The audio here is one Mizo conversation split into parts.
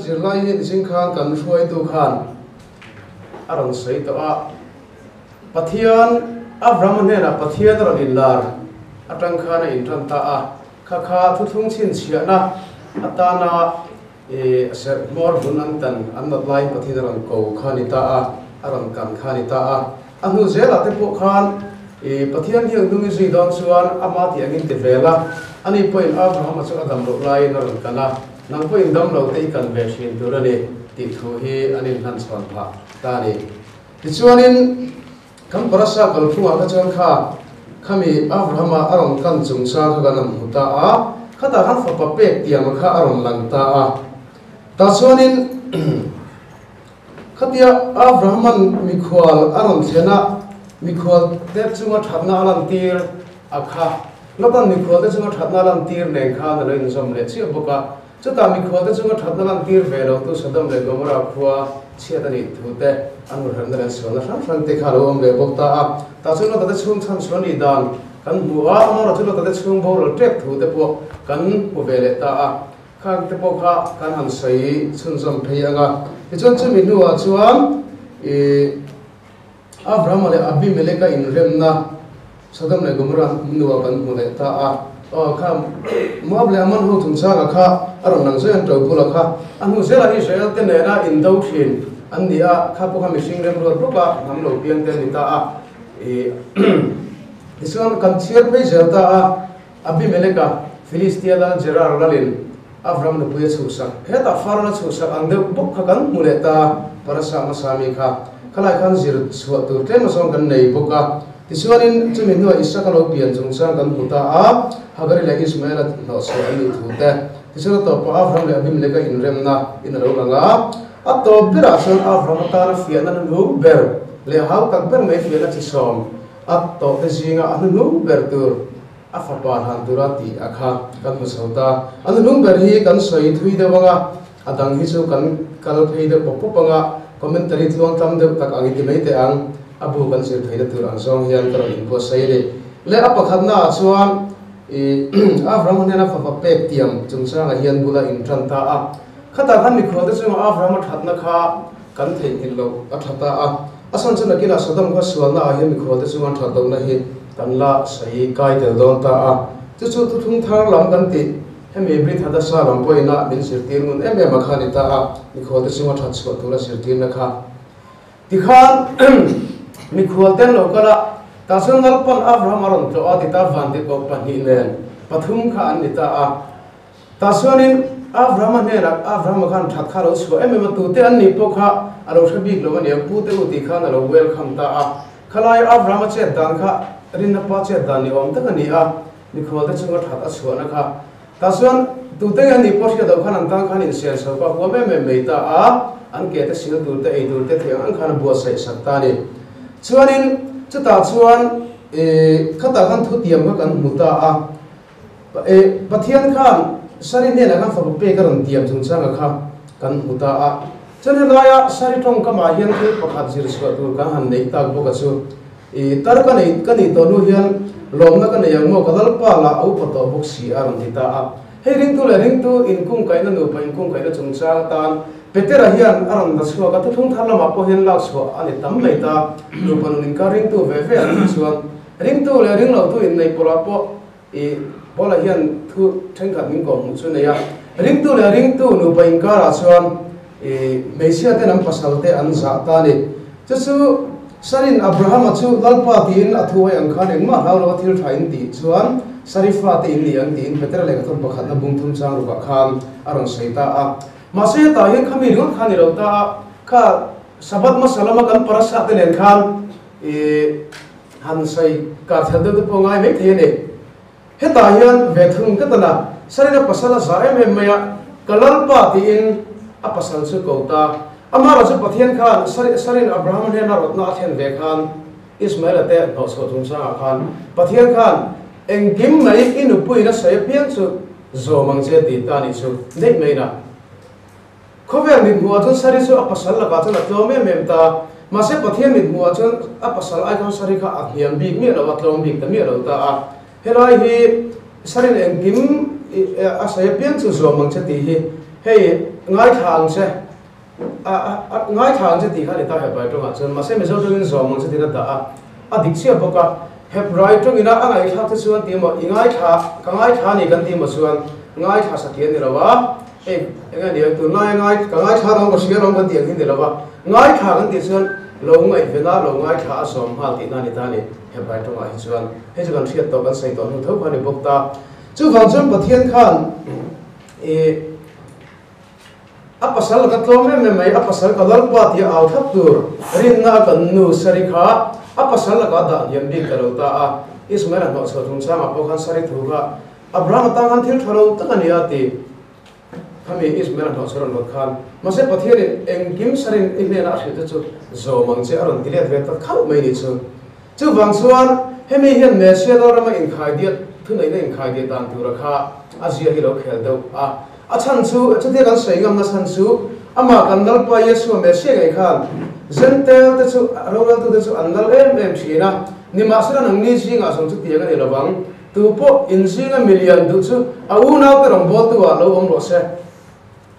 zirlai hi nichin khan kan hruaitu khan a rawn sawi tawh a, Pathian, Abrahama hnenah Pathian a rawn inlar atang khan a intan ta a, kha kha thuthlung chhinchhiahna atana i serh hmawr vun an tan an nawt laiin Pathian a rawn ko kha a ni ta a, a rawn kan kha a ni ta a. A hnu zelah te pawh khan i Pathian hian hnung i zui dawn chuan ama tih angin ti vel a, ani pawhin Abrahama chu a dam loh laiin a rawn kan a, nang pawhin dam lo te i kan ve thin tur a ni tih thu hi an inhlanchhawn phah ta a ni. Tichuanin kan parasa kalphungah kha chuan kha khami Abrahama a rawn kan chungchang kha kan han hmu ta a, khatah khan fapa pek tiama kha a rawn lang ta a. Tah chuanin Khatia Abrahaman mikhual a rawn thlen a, mikhual te chunga thatna a lantir a kha. Lotan mikhual te chunga thatna a lantir nen khan a lo inzawm leh chiah bawk a. Chutah mikhual te chunga thatna lantir ve lo tu Sodom leh Gomorrah khua chhiat a nih thu te, an hmuhhremna leh an sualna hrang hrang te kha a lo awm leh bawk ta a. Tah chuan Lota te chhung chhan chhuah nih dan kan hmu a, amaherawhchu Lota te chhung boral tep thu te pawh kan hmu ve leh ta a. Khang te pawh kha kan han sawi chhunzawm phei ang a. Tichuan chumi hnuah chuan ih Abrahama leh Abimeleka inremna Sodom leh Gomorrah hnuah kan hmu leh ta a. Aw kha Moab leh Ammon ho chungchanga kha a rawn lang zui an to bula kha a hnu zelah Israel te nena indo thin an ni a, kha pawh kha mihring remruat bawk a hnam lo piang te an ni ta a. Ih tichuan kan chhiar phei zel ta a. Abimeleka, Filistia lal Gerar lalin Avram nupui a chhuhsak. Hetah Faraon a chhuhsak ang deuh bawk kha kan hmu leh ta, Parasa hmasa mi kha. Khalai khan zir chhuah tur tlem azawng kan nei bawk a. Tichuanin, chumi hnuah Isaka lo pian chungchang kan hmu ta a, Hagari leh Ismaela hnawh chhuah an nih thu te. Tichuan a tawpah Avram leh Abimeleka inremna in a lo lang a. A tawp berah chuan Avram atana fiahna hnuhnung ber leh hau tak ber mai fiahna chi sawm a tawhte zinga a hnuhnung ber tur a fapa hlan tura tih a kha kan hmu chho ta. A hnuhnung ber hi kan sawi thui deuh ang a, a dang hi chu kan kal phei deuh pawp pawp ang a, commentary tluang tlam deuh tak ang i ti mai teh ang, a bu kan zir theihna tur ang zawng hian ka rawn inbuatsaih a ni. Le a pakhatna ah chuan i Abraham hnena fapa pek tiam chungchangah hian bula intan ta a, khatah khan mikhualte chunga Abraham a thatna kha kan theihnghilh loh a tha ta a. A chhan chu nakinah Sodom kha sualna ah hian mikhualte chunga that lohna hi kan la sawi kai tel dawn ta a. Chu chu thuthlung thar lam kan tih hemi Brit Hadasa lam pawhin min zirtir ngun em em a kha a ni ta a, mikhualte chunga that chhuah tura zirtirna kha. Tikhan mikhualten lo kal a, tah chuan Lalpan Abraham a rawn tlawh a ti ta, vantirhkoh pahnih nen pathum kha an ni ta a. Tah chuanin Abrahama hnenah, Abrahama khan that kha a lo chhuah em em a, tute an nih pawh kha a lo hre bik lo a nia, Pute u tih khan a lo welcome ta a. Khalai Abrahama chet dan kha rinna pa chet dan ni awm tak a ni a, mikhualte chunga that a chhuahna kha. Tah chuan tute nge an nih pawh hriat loh khan an tan khan insian chho kha huam em em mai ta a, an ke te sil tur te, ei tur te thei ang ang khan a buatsaih sak ta a ni. Chuanin chutah chuan khatah khan thutiam kha kan hmu ta a. Pathian khan Sari hnenah khan fapa pek a rawn tiam chungchanga kha kan hmu ta a. Chuan helaia Sari tawngkamah hian thil pakhat zir chhuah tur kan han neih tak bawk a chu. I tar ka nei ka nih tawh hnu hian lawmna ka nei ang maw ka lalpa lah a upa tawh bawk si a rawn ti ta a. Hei ringtu leh ringtu inkungkaihna nupa inkungkaihna chungchang atan Petera hian a rawn la chhuak a, thuthlung thar lamah pawh hian lak chhuah a ni tam mai ta. Nupa nun inkar ringtu ve ve an nih chuan ringtu leh ringlotu inneih pawlah pawh I Paula hian thu thenkhat min kawh hmuh chu nei a, ringtu leh ringtu nupa inkarah chuan i hmeichhia ten an pasal te an zah ta a ni. Chu chu Sarin Abrahama chu Lalpa tiin a thu hawi ang khan engmah hlau lova thil tha in tih chuan Sari fate in ni ang tiin Petera lehkha thawm pakhatna bung thum chang rukah khan a rawn sawi ta a. Mahse hetah hian khami ringawt kha a ni lo ta a, kha Sabbath hmasa lama kan parasa te nen khan i Han sawi kar thel deuh te pawh ngai mai thei a ni. Hetah hian ve thung ka tan a, Sarina pasal a za em em mai a, ka Lalpa tiin a pasal chu ko ta. Amaherawh chu Pathian khan Sarin Abraham hnena rawtna a thlen ve khan Ismaela te hnawhchhuah chungchangah khan Pathian khan engkim mai i nupuiin a sawi apiang chu zawm ang che ti ta a nih chu daih mai na. Khawvel mithmuhah chuan Sari chu a pasal lakah chuan a tlawm em em ta. Mahse Pathian mithmuhah chuan a pasal ai khan Sari kha a hniam bik miah lo, a tlawm bik ta miah lo ta a. Helai hi Sari'n engkim a sawi apiang chu zawm ang che tih hi hei Ngaithla ang che, a a ngaithla ang che tih kha a ni ta Hebrai tawngah chuan, mahse Mizo tawngin zawm ang che tiin a dah a, a dik chiah bawk a. Hebrai tawngina a ngaihthlak te chuan ti emaw, i ngaithla, ka ngaithla a ni kan ti emaw chuan ngaithla sa tih a ni lo a, hei eng nge ni ang tunlaia ngai, ka ngaithla rawng ka hria rawng kan tih ang hi ni lo a, ngaithla kan tih chuan lo ngaihven a, lo ngaithla a zawm nghal tihna a ni ta a ni Hebrai tawngah hi chuan. Hei chu kan hriat tawh, kan sawi tawh hnu tho kha a ni bawk ta. Chuvang chuan Pathian khan i a pasal ka tlawm em em mai, a pasal ka Lalpa tia au thlap tur rinna a kan nu Sari kha a pasal lakah dah hniam bik ta lo ta a. Ismael a hnawhchhuah chungchangah pawh khan Sari thu kha Abraham atan khan thil tha lo tak a ni a ti. Khami Ismael a hnawhchhuah rawn rawt khan mahse Pathianin engkim Sari'n i hnenah a hrilh te chu zawm ang che a rawn ti let ve ta khauh mai ni chu. Chuvang chuan hemi hian Messia Lalrama inkhaidiat thuneihna inkhaidiat dan tura kha a zia hi lo khel deuh a. A chhan chu, chutia kan sawi ngamna chhan chu, amah kan Lalpa Yeshua Messia ngei khan Jentail te chu, roreltute chu an lal em em thin a, nimahsela nangni zingah zawng chutiang a ni lo vang. Tu pawh inzinga milian duh chu a unaute rawngbawltu ah lo awm rawh se.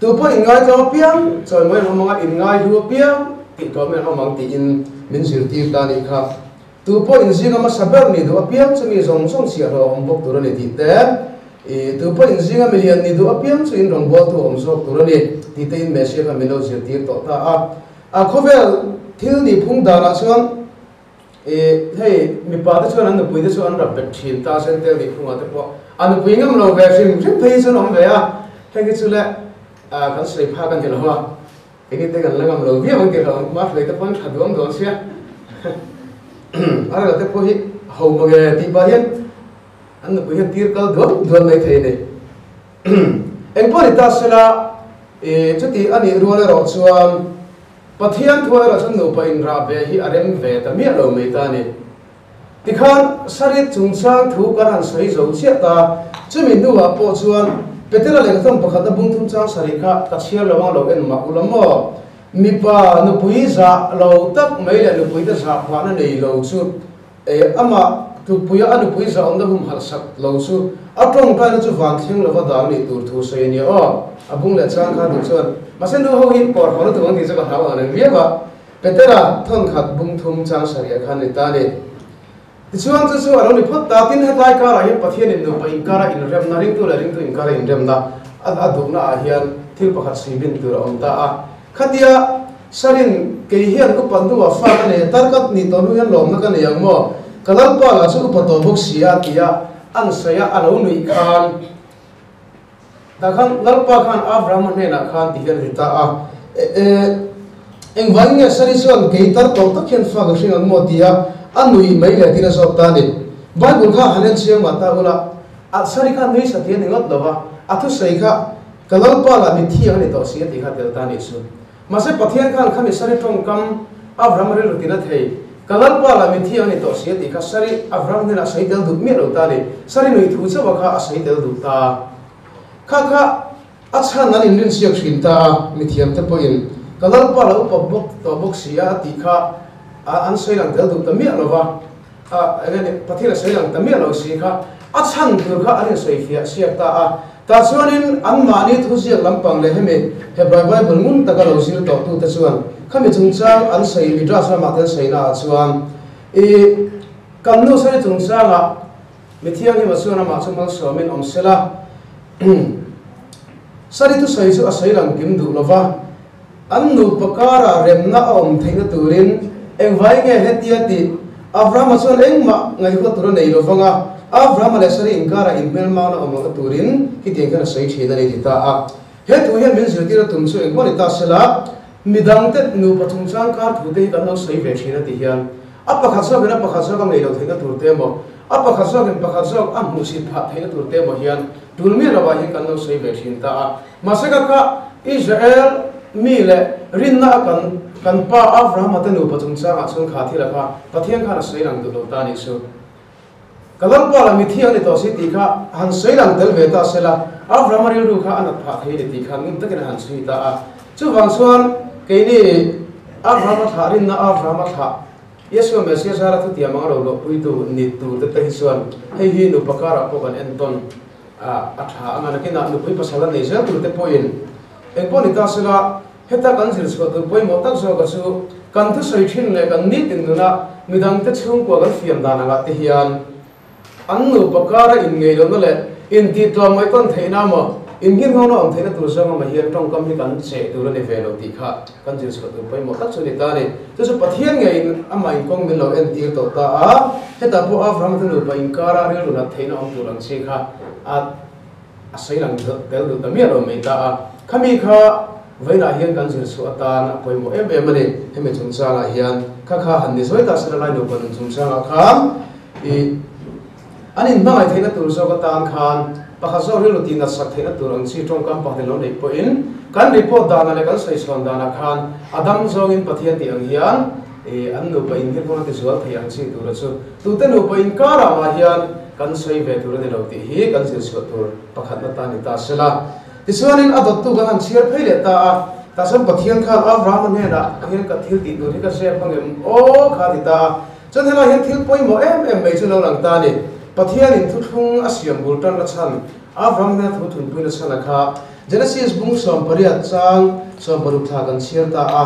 Tu pawh inngaitlang apiang, chawimawi an awm ang a, inngaihlu apiang tih tlawmin an awm ang tiin min zirtir ta a nih kha. Tu pawh inzinga hmasa ber nih duh apiang chu mi zawng zawng chhiahhlawh a awm bawk tur a ni tih te, ih, tu pawh inzinga milian nih duh apiang chu in rawngbawltu a awm zawk tur a ni tih te in Messia kha min lo zirtir tawh ta a. A khawvel thil nihphung danah chuan Ih, hei, mipa te chuan an nupui te chu an rap bet thin ta, Sentel nih khungah te pawh a nupui ngam lo ve hrim hrim phei hi chuan awm ve a, heng hi chu le kan sawi phak a ni lo a, eng te kan la ngam lo viau ang tih hlauh ang, Mahruai te pawh an tha duam dawn sia, a rel te pawh hi ho mange tih pah hian an nupui hian tir kal duam duam mai thei a ni. Eng pawh ni ta sela, ih, chuti a nih rual erawh chuan Pathian thu erawh chuan nupa inrah ve hi a rem ve ta miah lo mai ta a ni. Tikhan Sarit chungchang thu kan han sawi zo chiah ta, chumi hnuah pawh chuan Petera lehkhathawm pakhatna bung thum chang sarih kha ka chhiar lo ang lo en mah ula maw? Mipa nupui zah lo tak mai leh nupuite zah phahna nei lo chu E, amah tlukpuia a nupui zahawmna humhalh sak lo chu a tawngtaina chu van thleng lova dal nih tur thu sawi a nia aw. A bung leh chang kha duh chuan mahse nu ho hi pawr haw lutuk ang tih chu ka hlau ang reng viau a. Petera thawnkhat bung thum chang sarih khan ni ta a ni. Tichuan chu chu a lo ni phawt ta, tin hetlai karah hian Pathianin nupa inkara inremna, ringtu leh ringtu inkara inremna a duhna ah hian thil pakhat sui bin tur a awm ta a. Khatia Sarin, kei hian upa hnuah fa ka nei a, tar ka nih tawh hnu hian lawmna ka nei ang maw? Ka Lalpa lah chu upa tawh bawk si a, tia an sawi a, a lo nuih khan tah khan Lalpa khan Abrahama hnenah khan ti hian a ti ta a, E, e, engvangin nge Sari chuan kei tar tawh tak hian fa ka hring ang maw? tia a nuih mai leh tiin a zawt ta a ni. Bible kha han en chiang mah ta ula, a Sari kha nui sa ti a ni ngawt lo va, a thusawi kha Ka Lalpa lah mithiang a ni tawh si a tih kha tel ta a nih chu. Mahse Pathian khan khami Sari tawngkam Avram rilru tina thei, Ka Lalpa lah mithiang a ni tawh si a tih kha Sari Avram hnenah sawi tel duh miah lo ta a ni. Sari nui thu chauh a kha a sawi tel duh ta. Kha kha a chhan an inrinsiak hrin ta a, mithiam te pawhin Ka Lalpa lah upa bawk tawh bawk si a a tih kha an sawi lang tel duh ta miah lo va. A eng nge Pathian a sawi lang ta miah lo si kha a chhan tur kha an insawifiah siak ta a. Tah chuanin anmahni thuziak lampang leh hemi Hebrai Bible ngun taka lo zir tawhtute chuan khami chungchang an sawi Midrash ramah te an sawina ah chuan i kan nu sawi chungchangah mi thianghlim a chuan amah chu malsawmin awm sela Sari thusawi chu a sawi lang kim duh lova. An nupa karah remna a awm theihna turin engvai nge hetia tih Avrahama chuan engmah ngaihhuat tur a nei lo vang a, Avrahama leh Sari inkarah inhmelmana awm lohna turin hetiang hian a sawi thin a ni ti ta a. He thu hian min zirtir a tum chu engpawh ni ta sela, midangte nupa chungchang kar thute hi kan lo sawi ve thin a ti hian a pakhat zawkin a pakhat zawk a ngei lo theihna tur te emaw, a pakhat zawkin pakhat zawk a hmuhsit phah theihna tur te emaw hian tul miah lovah hian kan lo sawi ve thin ta a. Mahse ka kha Israel mi leh rinna a kan kan pa Abrahama te nupa chungchangah chuan kha thil a kha Pathian khan a sawi lang duh lo ta a nih chu. Ka Lalpa lah mithi ang ni tawh si tih kha han sawi lang tel ve ta sela Abrahama rilru kha a nat phah thei a ni tih kha ngun takin a han chhui ta a. Chuvang chuan keini Abrahama thlah rinna Abrahama thlah Yeshua Messiah zara thutiam anga lo luahpuitu ni tur te te hi chuan hei hi nupa karah pawh kan entawn a a tha ang a, nakinah nupui pasal a nei zel tur te pawhin Engpawh ni ta sela, heta kan zir chhuah tur pawimawh tak zawka chu kan thusawi thin leh kan nitin nuna midangte chhungkua kan fiam dan angah te hian an nupa kara inngeih lohna leh intih tlawmngaih tawn theihna maw innghirnghawna awm theihna tur zawng amah hian tawngkam hi kan cheh tur a ni ve lo tih kha kan zir chhuah tur pawimawh tak chu a ni ta a ni. Chu chu Pathian ngeiin amah inkawng min lo entir tawh ta a, hetah pawh Abraham te nupa inkara rilru nat theihna awm tur ang chi kha a a sawi lang tel duh ta miah lo mai ta a. Khami kha vawiinah hian kan zir chhuah atan a pawimawh em em a ni. Hemi chungchangah hian kha kha han ni zuai ta sela lai nupa nun chungchangah khan i an inhmangaih theihna tur zawk atan khan pakhat zawk rilru tih nat sak theihna tur ang chi tawngkam pakhat in lo neih pawhin kan report danah leh kan sawi chhuan danah khan a dam zawngin Pathian tih ang hian i an nupa inhirhmawna tizual thei ang chi tura chu tute nupa inkarah mah hian kan sawi ve tur a ni lo tih hi kan zir chhuah tur pakhatna ta ni ta sela. Tichuanin a dawttu kan han chhiar phei leh ta a, tah chuan Pathian khan Abrahama hnenah hian ka thil tih tur hi ka zep angem aw kha a ti ta a. Chuan helai hian thil pawimawh em em mai chu lo lang ta a ni. Pathianin thuthlung a siam bul tanna chhan Abraham hnena thu thunpuina chhan a kha Genesis bung 18 chang 60 thla kan chhiar ta a.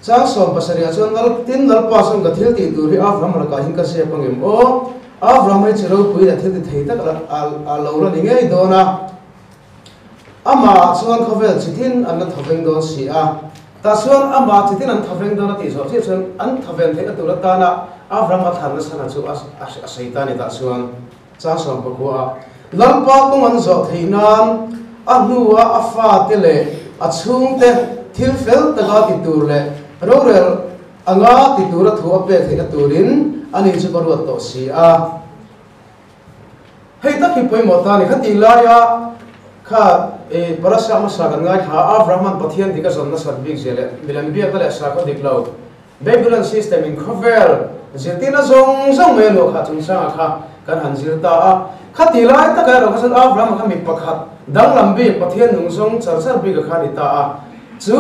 Chang 17 ah chuan Lal tin Lalpa chuan ka thil tih tur hi Abraham lakah hian ka zep angem aw? Abraham hi chi ropui leh thil ti thei tak a lo la ni ngei dawn a. Amah chuan khawvel chi tin an la thaveng dawn si a. Tah chuan amah chi tin an thaveng dawn a tih zawh chiah chuan an thaven theihna tur atana Abraham a thlanna chhan a chu a sawi ta a ni. Tah chuan chang 19 ah Lalpa kawng an zawh theih nan a hnua a fate leh a chhungte thil fel taka ti tur leh rorel anga ti tura thu a pek theihna turin ani chu ka ruat tawh si a. Hei tak hi pawimawh ta a ni. Khatih laia kha parasa hmasa kan ngaithla a, Abraham-a'n Pathian dik a zawn nasat bik zia leh milem biakna leh sakhaw dik lo Babylon system in khawvel zirtirna zawng zawng mai a luah khah chungchangah kha kan han zir ta a. Khatih lai takah erawh kha chuan Abraham-a kha mi pakhat danglam bik Pathian nung zawng char char bik a kha a ni ta a. Chu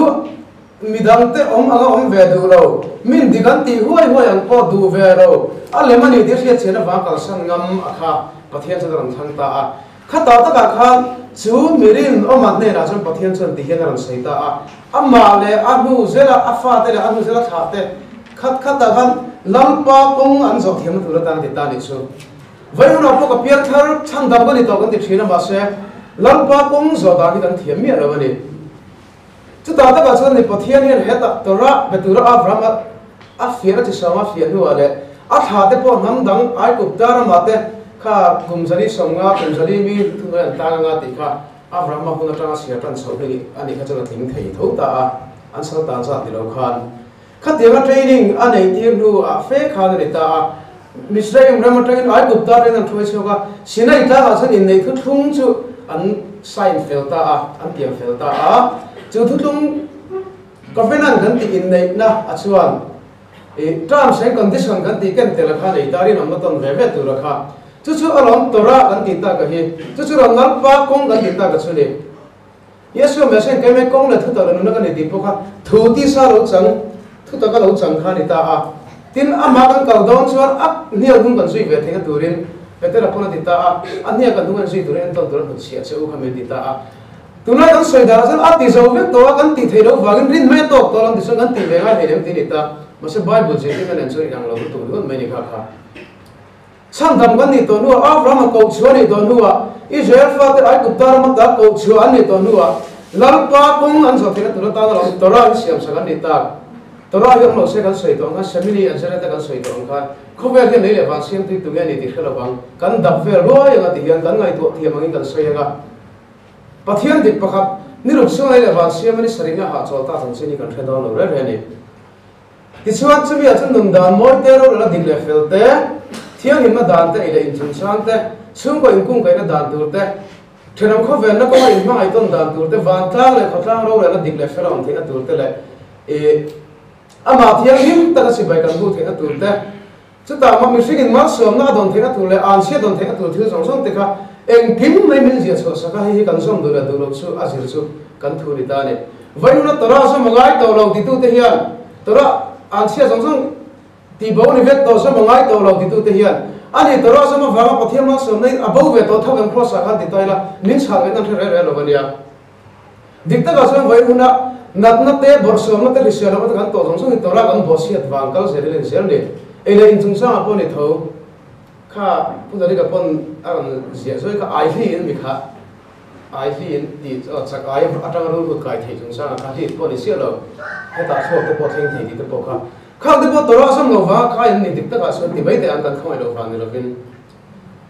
Midangte awm anga awm ve duh lo, min dik an tih huai huai ang pawh duh ve lo, a lem a ni tih hriat chian avang kalsan ngam a kha Pathian chuan a rawn thlang ta a. Khatah takah khan chu mirin awma hnenah chuan Pathian chuan ti hian a rawn sawi ta a, amah leh a hnu zela a fate leh a hnu zela thlahte khat khatah khan Lalpa kawng an zawh thiamna tur atan a ti ta a nih chu. Vaihunah pawh ka piang thar chhandam ka ni tawh kan ti thin a, mahse Lalpa kawng zawh dan hi kan thiam miah lo a ni. Chutah takah chuan ni Pathian hian hetah Torah be tura Abraham a a fiah a chisawm a fiah hnuah leh a thla te pawh hnam dang Aigupta ramah te kha kum zali 50 kum zali mi thuhnuai an tang anga tih kha Abraham a hun atanga chhiar tan chhoh hi a nih kha chuan a tling thei tho ta a, an sal tan zat ni lo khan khatianga training a neih tir hnuah fe khan a ni ta a. Misraim ram atangin Aigupta atangin an hruai chhuak a, Sinai tlangah chuan inneih thuthlung chu an sign fel ta a, an tiam fel ta a. Chu thuthlung covenant kan tih inneihna a chuan ih terms and condition kan tih ken tel a kha nei ta rinawmna tawn ve ve tur a kha. Chu chu a lawm Torah kan tih tak a hi. Chu chu rawn Lalpa kawng kan tih tak a chu ni. Yeshua Messiah in keimah kawng leh thutak leh nunna ka nei tih pawh kha thu tisa lo chang, thutaka lo chang kha a ni ta a. Tin, amah kan kal dawn chuan a hniak hnung kan zui ve theihna turin Petera pawn a ti ta a, a hniak kan hnung an zui turin entawn tur an hnutchhiah che u kha min ti ta a. Tunlai kan sawi danah chuan a ti zo vek tawh a, kan tih theih loh vangin rin mai a tawk tawh lo an ti chuan kan tih ve ngai hlei lem ti a ni ta. Mahse Bible zirtirna nen chuan inang lo lutuk ringawt mai a ni kha kha. Chhandam kan nih tawh hnuah, Abraham a koh chhuah a nih tawh hnuah, Israel fate Aigupta ram ata koh chhuah an nih tawh hnuah, Lalpa kawng an zawh theihna tur atana lo Torah in siamsak an nih tak. Torah hi awm lo se kan sawi tawh ang khan, Semini an zir ata kan sawi tawh ang khan, khawvel hian lei leh van siamtui tu nge a ni tih hre lovang, kan dap vel ruai anga ti hian kan ngaihtuah thiam angin kan sawi anga. Pathian dik pakhat, ni ruk chhung lei leh van siam a ni sarihna hahchawl ta chanchin hi kan hre dawn lo reng reng a ni. Tichuan, chumi ah chuan nun dan mawi te, rorelna dik leh fel te, thianghlimna dan te, ei leh inchungchang te, chhungkaw inkungkaihna dan tur te, thenawm khawvelna kawnga inhmangaihtawn dan tur te, vantlang leh khawtlang rorelna dik leh fel a awm theihna tur te leh ih amah thianghlim taka sipai kan bu theihna tur te, chutah mah mihringin malsawmna a dawn theihna tur leh anchhia dawn theihna tur thil zawng zawng te kha engkim mai min ziah chhuah sak a, hei hi kan zawm duh leh duh loh chu a zir chu kan thu ni ta a ni. Vainuna Torah zawm a ngai tawh lo titute hian Torah anchhia zawng zawng tih bo ni vek tawh zawm a ngai tawh lo titute hian a ni Torah zawm avanga Pathian malsawmna in a bo ve tawh tho em Kross ah khan ti ta ila min chhah ngaihna an hre reng reng lo a nia. Dik takah chuan vawiin huna natna te, bawrhsawmna te, hrisel lohna te kan tawh zawng zawng hi Torah kan bawhchhiat vang kal zel in zel ni. Ei leh inchungchangah pawh ni tho. Kha Pu Zarika pawn a rawn ziah zuai kha ai hli in mi kha ai hli in tih chak ai atanga rulhut kai theih chungchangah kha hli pawh ni chiah lo. Hetah thluak te pawh thleng thei tih te pawh kha khang te pawh Torah zawm lo vanga kai an ni dik takah chuan ti mai teh ang kan khawngaih loh vang ni lovin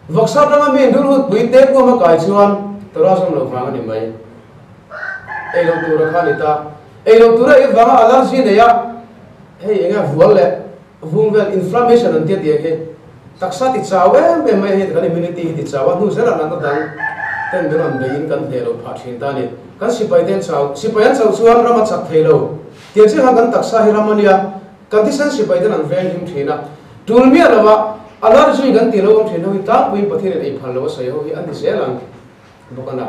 Vawksa atanga mi rulhut pui te kuam a kai chuan Torah zawm loh vang a ni mai. Ei loh tura kha a ni ta. Ei loh tura ei vanga allergy nei a hei enge vual leh Vung vel inflammation an tia tih hi taksa ti chau em em mai a hei kan immunity hi ti chau a hnu zelah natna dang ten min rawn bei in kan hneh loh phah thin ta a ni. Kan sipai te an chau, sipai an chauh chuan ram a chak thei lo. Tiang chiah khan kan taksa hi ram a nia, kan thisen sipai ten an veng him thin a. Tul miah lo a allergy kan tih lo awm thin ho hi tlangpuiin Pathian in ei phal lo a sawi ho hi an ti zel ang. Bawk a na.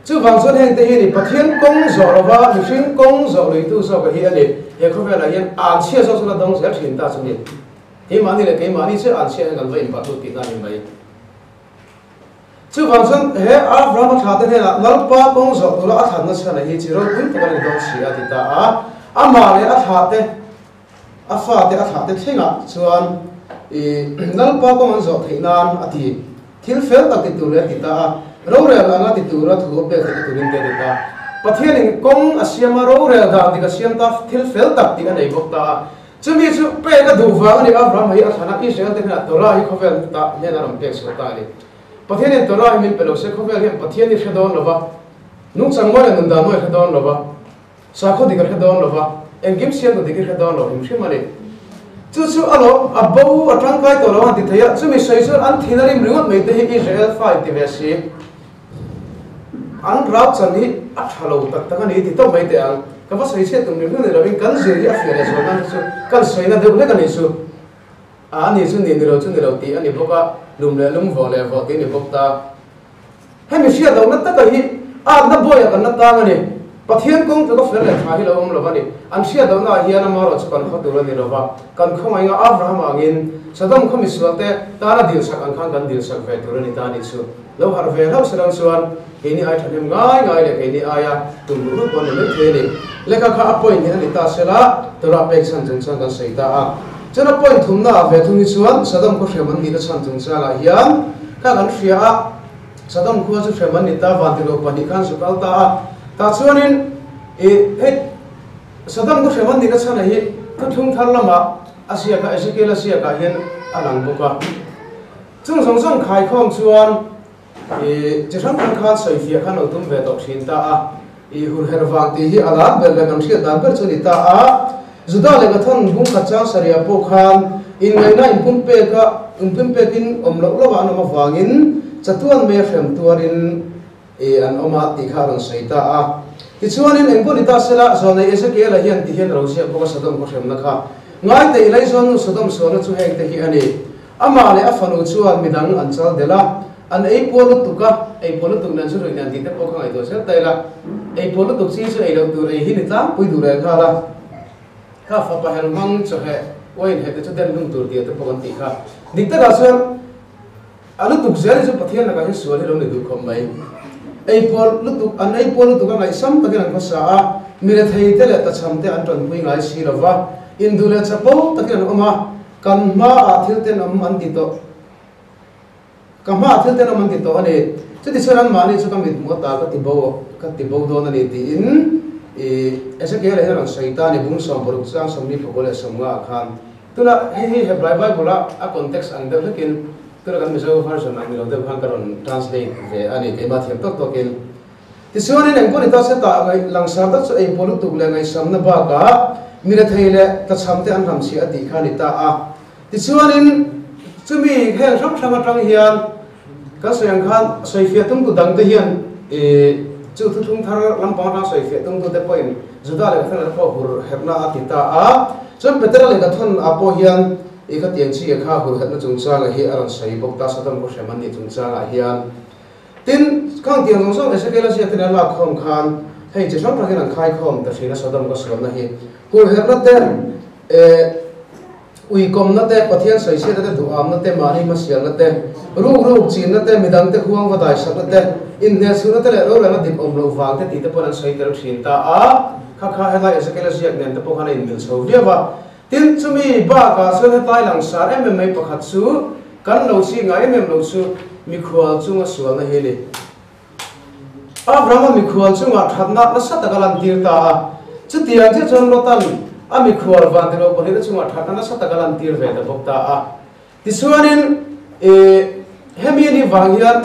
Chuvang chuan hengte hi a ni, Pathian kawng zawh lova mihring kawng zawh luitu zawka hi a ni. He khawvelah hian anchhia zawk chu la dawng zel thin ta chu ni. Keimahni leh keimahni chiah anchhia hian kan va inpah lut tihna a ni mai. Chuvang chuan he Abrahama thlahte hnenah Lalpa kawng zawh tura a thlanna chhana hi chi ropui tak a ni dawn si a ti ta a. Amah leh a thlahte, a fate a thlahte thlengah chuan i Lalpa kawng an zawh theih nan a ti. Thil fel tak ti tur leh a ti ta a, rorel anga ti tura thu a pek theihna turin te a ti ta. Pathianin kawng a siam a, rorel dan dik a siam ta, thil fel tak tih a nei bawk ta a. Chumi chu pek a duh vang a ni, Abraham hi a thlan a, Israel te hnenah Torah hi khawvel ta hian a rawn pek chhuah ta a ni. Pathianin Torah hi min pe lo se, khawvel hian Pathian hi hre dawn lo va, nungchang mawi leh nundan mawi a hre dawn lo va. Sakhaw dik a hre dawn lo va, engkim siamtu dik hi hre dawn lo hrim hrim a ni. Chu chu a lawm, a bo, a tangkai tawh lo an ti thei a, chumi sawi chuan an thin a rim ringawt mai te hi Israel fa in ti ve si. An rau chan hi a tha lo tak tak a ni ti tawp mai teh ang. Ka va sawi chhiat tum rim rim ni lovin kan zir hi a fiah leh zual nan te chu kan sawina deuh hlek a ni chu. A ni chu ni ni lo chu ni lo tih a ni bawk a, lum leh lum vawh leh vawh tih a ni bawk ta. Hemi hriat lohna taka hi atna buaiah kan la tang a ni. Pathian kawng tluk a fel leh tha hi lo awm lo a ni. An hriat lohna ah hian amarawh chu kan khaw tur a ni lo va, kan khawngaih nga Abraham angin Sodom khaw misualte tana dilsak ang khan kan dilsak ve tur a ni ta a nih chu. Lo harh ve hlauh se lang chuan keini ai thahnem ngai ngai leh keini aia tum ruh ruh pawh a ni mai thei a ni. Lehkha kha a point hi a ni ta sela Torah pek chhan chung chuan kan sawi ta a. Chuan a point thumna ah ve thung hi chuan Sodom khaw hriam an nihna chhan chungchangah hian kha kan hria a, Sodom khua chu hriam an ni ta, vantirhkoh pahnih khan zu kal ta a. Tah chuanin ih hei Sodom khaw hriam an nihna chhana hi thuthlung thar lamah a ziak a, Ezekiel a ziakah hian a lang bawk a. Chung zawng zawng khaikhawm chuan ih chi hrang hrang khan sawifiah khan lo tum ve tawh thin ta a. Ih hurherh vang tih hi a lar ber leh kan hriat dan ber chu a ni ta a. Juda leh Gathan bungkhat chang sarihah pawh khan inngaihna inpumpek a, inpumpekin awm loh loh ah an awm avangin chatuan mai a hrem tuarin ih an awm a tih kha a rawn sawi ta a. Tichuanin engpawh ni ta sela, Zawnei Ezekiel-a hian ti hian a lo ziak bawk a Sodom khaw hremna kha. Ngaite i Laizawn nu Sodom sualna chu heng te hi a ni. Amah leh a fanu chuan midang an chal delh a, an ei pual lutuk a, ei pual lutuk nen chu ruih nen tih te pawh ka ngaihtuah zel ta ila, ei pual lutuk chi chu ei loh tur ei hi ni tlangpui duh reng nghal a, kha fapa hel hmang chawheh uain heh te chu den hlum tur tih te pawh kan tih kha. Dik takah chuan a lutuk zel hi chu Pathian lakah hian sual hi lo ni duh khawp mai. Ei pual lutuk, an ei pual lutuk a ngaihsam takin an khawsa a, mi rethei te leh tachham te an tanpui ngai si lo va, induh leh chapo takin an awm a, Kan hmaah thil tenawm an ti tawh. Ka hmaah thil tenawm an ti tawh a ni. Chuti chuan anmahni chu ka mithmuh ata ka ti bo ka ti bo dawn a ni tiin i Ezekiel ah hian a rawn sawi ta a ni bung 60 chang 29 leh 50 ah khan. Tuna hei hi Hebrai Bible a a context ang deuh hlekin tuna kan Mizo version ang ni lo deuh khan ka rawn translate ve a ni keimah thiam tawk tawkin. Tichuanin engpawh ni ta se tah ngaih langsar tak chu eipawl lutuk leh ngaihsamna bakah mi rethei leh tlachham te an ramchhiah a tih kha a ni ta a. Tichuanin chumi heng hrang hrang atang hian kan sawi ang khan sawifiah tumtu dangte hian ih chu thuthlung thar lampang atang sawifiah tumtu te pawhin Juda leh Kathan pawh hur herhna a ti ta a. Chuan Petera leh Kathan ah pawh hian ih khatiang chi kha hur herhna chungchangah hi a rawn sawi bawk ta Sodom khaw hrem an nih chungchangah hian. Tin, khang tiang zawng zawng Ezekiel a ziak ten an lak khawm khan hei chi hrang hrangin an khai khawm ta thin a Sodom ka sualna hi. Hurherhna te eh Uikawmna te, Pathian sawichhiatna te, duhamna te, mahni hmasialna te, ruk ruk chinna te, midangte huang va daisakna te, inhnehchhuhna te leh rorelna dik awm loh vang te tih te pawhin an sawi tel thin ta a. Kha kha helai Ezekiel-a ziak nen te pawh khan a inmil chho viau a. Tin, chumi bakah chuan hetlai langsar em em mai pakhat chu kan lo chik ngai em em lo chu mikhual chunga sualna hi a ni. Abrahama mikhual chungah thatna nasa tak a lantir ta a. Chutiang chiah chuan Lotan a mikhual vantiloh pahnihna chungah thatna nasa tak a lantir ve ta bawk ta a. Tichuanin, ih, hemi ni vang hian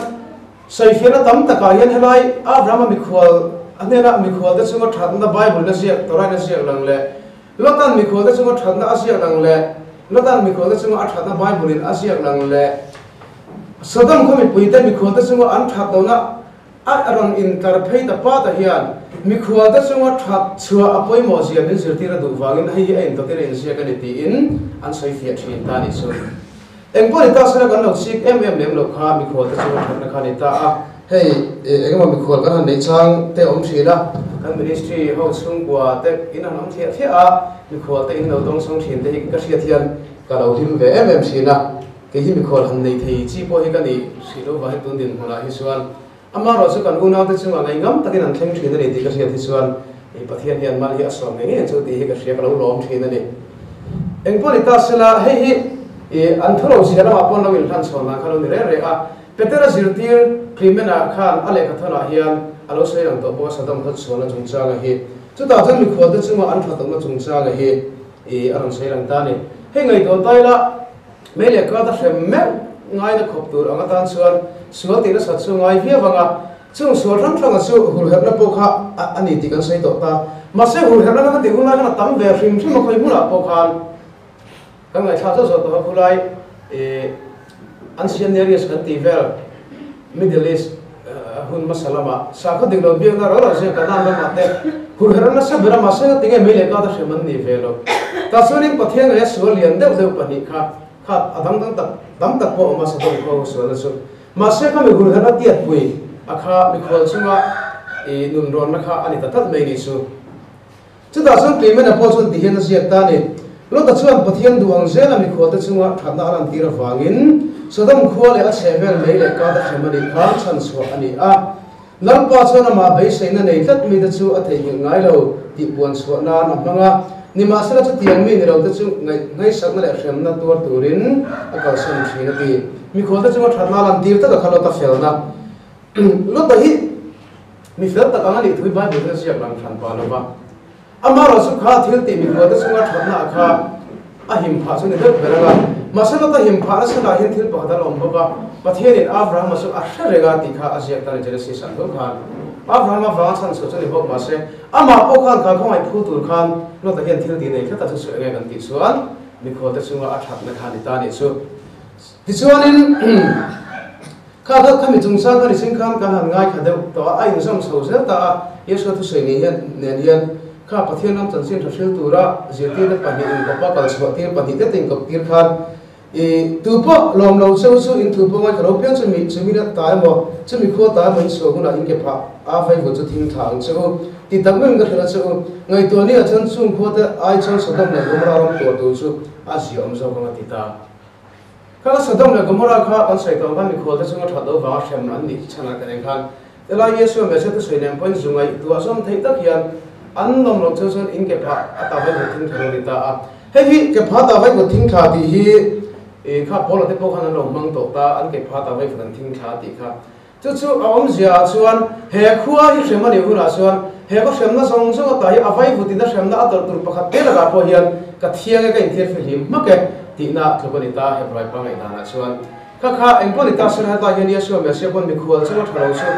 sawifiahna tam takah hian helai Abrahama mikhual a hnena mikhualte chunga thatna Bible-in a ziak, Torah-in a ziak lang leh Lotan mikhualte chunga thatna a ziak lang leh Lotan mikhualte chunga a thatna Bible-in a ziak lang leh Sodom khaw mipuite mikhualte chunga an that lohna a rawn intlar phei ta pat ah hian mikhualte chunga that chhuah a pawimawh zia min zirtir a duh vangin hei hi a intawtin a inziak a ni tiin an sawi fiah thin ta a nih chu. Engpawh ni ta sela kan lo chik em em lem loh kha mikhualte chunga thatna kha a ni ta a. Hei engemaw mikhual kan han neih chang te awm thin a, kan ministry ho chhungkua te in han awm thliah thliah a, mikhualte in lo dawngsawng thin te hi ka hriat hian ka lo hlim ve em em thin a. Kei hi mikhual han nei thei chi pawh hi ka nih hrih lo vangin tun dinhmunah hi chuan amaherawh chu kan unaute chungah ngaihngam takin an thleng thin a ni tih ka hriat hi chuan i Pathian hian mal hi a sawm ngei ngei ang chu tih hi ka hria ka lo lawm thin a ni. Engpawh ni ta sela hei hi i an thu lo chhia lamah pawh an lo inhlan chhawn dan kha lo ni reng reng a, Petera zirtir Clement-a khan a lehkhathawnah hian a lo sawi lang tawh bawk a Sodom khaw chhuahna chungchanga hi chutah chuan mikhualte chunga an tha tawhna chungchanga hi i a rawn sawi lang ta a ni. Hei ngaihtuah ta ila. Mei leh kât a hrem meuh ngaina khawp tur ang atan chuan sual tih nasat chu ngai viau ang a, chung sual hrang hranga chu hurherhna pawh kha a ni tih kan sawi tawh ta. Mahse hurherhna kha kan tih hun lai khan a tam ve hrim hrim a, khawi hmunah pawh khan kan ngaihthlak zauh zauh tawh a, khulai ih ancient Near East kan tih vel Middle East hun hmasa lamah sakhaw dik lo biakna ro ro zia Kanaan ramah te hurherh nasa ber a, mahse tinge mei leh kât a hrem an nih ve lo. Tah chuanin Pathian ngaia sual lian deuh deuh pahnih kha khat a dang dang tak tam tak pawh a awm a, Sodom khaw sualna chu. Mahse kha mi hurherh a tiatpui a kha mikhual chunga i nunrawnna kha a ni ta tlat mai ni chu. Chutah chuan Clement-a pawh chuan ti hian a ziak ta a ni, Lota chuan Pathian duh ang zela mikhualte chunga thatna a lantir avangin Sodom khua leh a chhehvel mei leh kât a hrem a nih khan chhanchhuah a ni a. Lalpa chuan amah beiseina nei tlat mite chu a theihnghilh ngai lo tih puan chhuah nan a hmang a, nimahsela chutiang mi ni lote chu ngaihsakna leh hremna tuar turin a kalsan thin a ti. Mikhualte chunga thatna a lantir tak a kha Lota felna. Lota hi Mi fel tak ang a nih thu hi Bible hian a ziak lang hran pah lo va. Amaherawh chu kha thil tih mikhuate chunga thatna ah kha a him phah chu ni deuh ber ang a. Mahse Lota him phah nasa lah hian thil pakhat a la awm bawk a, Pathianin Abrahama chu a hre reng a tih kha a ziak ta a ni Genesis ah tho khan. Abrahama vanga chhan chhuah chu ni bawk mahse amah pawh khan kha khawngaih phu tur khan Lota hian thil tih nei tlat a chu chu enge kan tih chuan mikhuate chunga a thatna kha a ni ta a nih chu. Tichuanin. Kha kha khami chungchang kha niching khan kan han ngaithla deuh tawh a, a inzawm chho zel ta a, Yeshua thusawi nih hian nen hian kha Pathian ram chanchin tha hril tura zirtirte pahnih inkawpa kal chhuah tir pahnih te te inkawp tir khan i tu pawh lawm lo cheu chu in thu pawh ngaithla lo piang chu mi chumi na ta emaw chumi khua ta emaw in chhuah hunah in ke phah a vaivut chu thing thla ang che u ti tak meuhin ka hrilh a che u ngaihtuah ni ah chuan chung khua te ai chuan Sodom leh Gomorrah ram tuar tur chu a ziaawm zawk ang a ti ta. Kha Sodom leh Gomorrah kha kan sawi tawh khan mikhualte chunga that lo vanga hrem an nih chhanah kan eng khan tilai Yeshua Messiah te sawi nen pawhin zu ngaihtuah zawm theih tak hian an lawm loh chu chuan in ke phah a ta vai vut thing thla lo ni ta a. Hei hi ke phah ta vai vut thing thla tih hi i kha Paula te pawh khan an lo hmang tawh ta an ke phah ta vai vut an thing thla tih kha. Chu chu a awmzia ah chuan he khua hi hrem a nih hunah chuan he khaw hremna zawng zawng ata hi a vaivutin a hremna a tawlh tur pakhat te lakah pawh hian ka thiang e ka inthiar fihlim hmak e tihna tluk a ni ta Hebrai pa ngaihdanah chuan kha kha engpawh ni ta sela hetah hian Yeshua Messiah pawn mikhual chunga tha lo chu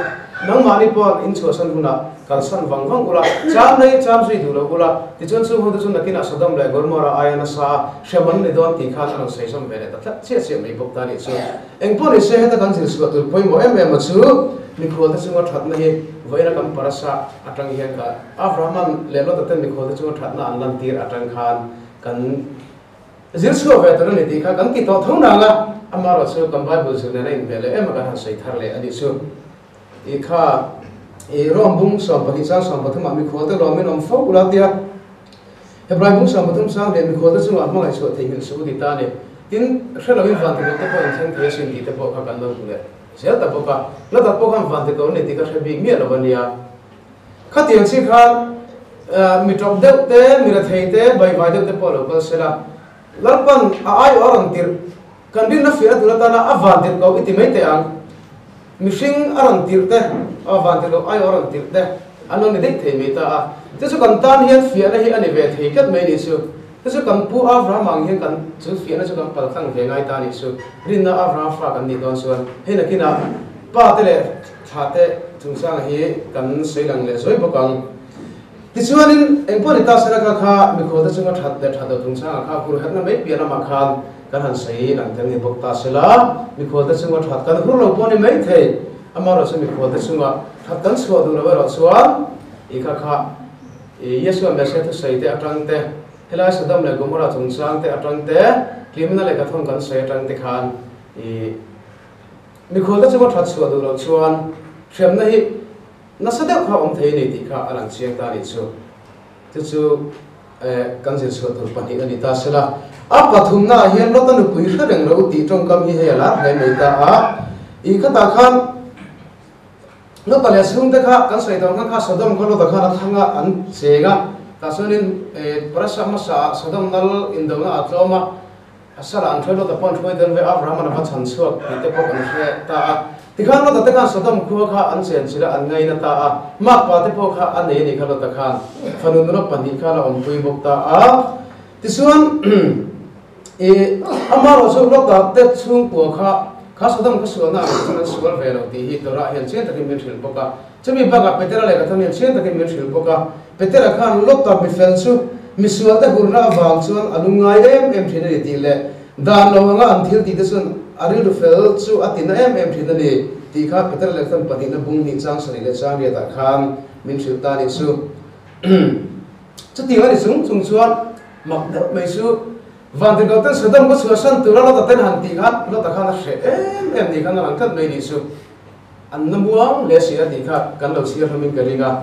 nangmahni pawh in chhuahsan hunah kalsan vang vang ula cham nei cham zui duh lo ula tichuan chung hunte chu nakinah Sodom leh Gomorrah aia nasa a hrem an ni dawn tih khan a rawn sawi zawm ve leh ta tlat chiah chiah mai bawk ta nih chu. Engpawh ni se heta kan zir chhuah tur pawimawh em em a chu mikhualte chunga thatna hi vawiina kan parasa atang hian ka Abrahaman leh Lota ten mikhualte chunga thatna an lantir atang khan kan zir chhuah ve tur a ni tih kha kan ti tawh tho nang a, amaherawh chu kan Bible zir nen a inhmeh leh em a kan han sawi thar leh a nih chu. I kha i Rome bung 12 chang 13 ah mikhualte lawmin awm fo ula tia. Hebrai bung 13 chang leh mikhualte chungah hmangaih chhuah theihnghilh suh u ti ta a ni. Tin, hre loin vantikawrte pawh inthleng thei asin tih te pawh kha kan lo hmu leh zel ta bawk a. La tak pawh khan vantikawr ni tih ka hre bik miah lo a nia. Khatiang chi khan mi tawp deuh te, mi rethei te, baivai deuh te pawh lo kal se la, Lalpan a aiawh a rawn tirh, kan rinna fiahna tur atana a vantirh ko i ti mai teh ang. Mihring a rawn tirh te, a vantirh ko aiawh a rawn tirh te an lo ni daih thei mai ta a. Chu chu kan tan hian fiahna hi a ni ve thei tlat mai a nih chu. Chu chu kan pu Abraham ang hian kan chu fiahna chu kan paltlang ve ngai ta a nih chu. Rinna Abraham fa kan nih dawn chuan hei nakinah pa te leh thla te chungchanga hi kan sawi lang leh zuai bawk ang. Tichuanin engpawh ni ta sela kha kha mikhualte chunga that leh that lo chungchanga kha hur herhna mai piah lamah khan kan han sawi lang tel ni bawk ta sela, mikhualte chunga that kan hur lo pawh ni mai thei, amaherawhchu mikhualte chunga that kan chhuah duh lo erawh chuan i kha kha i Yeshua Messiah thusawi te atang te, helai Sodom leh Gomorrah chungchang te atang te, Tlimna leh Kathawng kan sawi atang te khan i Mikhualte chunga that chhuah duh loh chuan hremna hi nasa deuh kha awm thei a ni tih kha a lang chiang ta a nih chu. Chu chu kan zir chhuah tur pahnih a ni ta sela. A pathumnaah hian Lota nupui hre reng lo tih tawngkam hi hei a lar hle mai ta a. I khatah khan Lota leh chhungte kha kan sawi tawh ang khan kha Sodom khaw Lota khan a thlang a, an cheng a. Tah chuanin Parasa hmasaah Sodom lal indona a tlawm a. A sala an hruai Lota pawh an hruai tel ve, Abraham-an a va chhan chhuak tih te pawh kan hre ta a. Tikhan Lota te khan Sodom khua kha an chen chilh a, an ngaina ta a. Makpa te pawh kha a nei a nih kha Lota khan fanu nula pahnih khan a awmpui bawk ta a. Tichuan, i amaherawh chu Lota te chhungkua kha kha Sodom khaw sualna ang chuan an sual ve lo tih hi Torah hian chiang takin min hrilh bawk a. Chumi bakah Petera leh Katham hian chiang takin min hrilh bawk a. Petera khan Lota mifel chu misualte hurna avang chuan a lungngai em em thin a ni tih leh dan lo anga an thil tihte chuan a rilru fel chu a tina em em thin a ni tih kha Petera leh Katham pahnihna bung hnih chang sarih leh chang riatah khan min hrilh ta a nih chu. Chutiang a ni chung chung chuan mak deuh mai chu Vantirhkohten Sodom khaw chhuahsan tura Lota ten han tih khan Lota khan a hreh em em ni khan a lang tlat mai a nih chu. An na muang hle si a tih kha kan lo chhiar hlawmin ka ring a.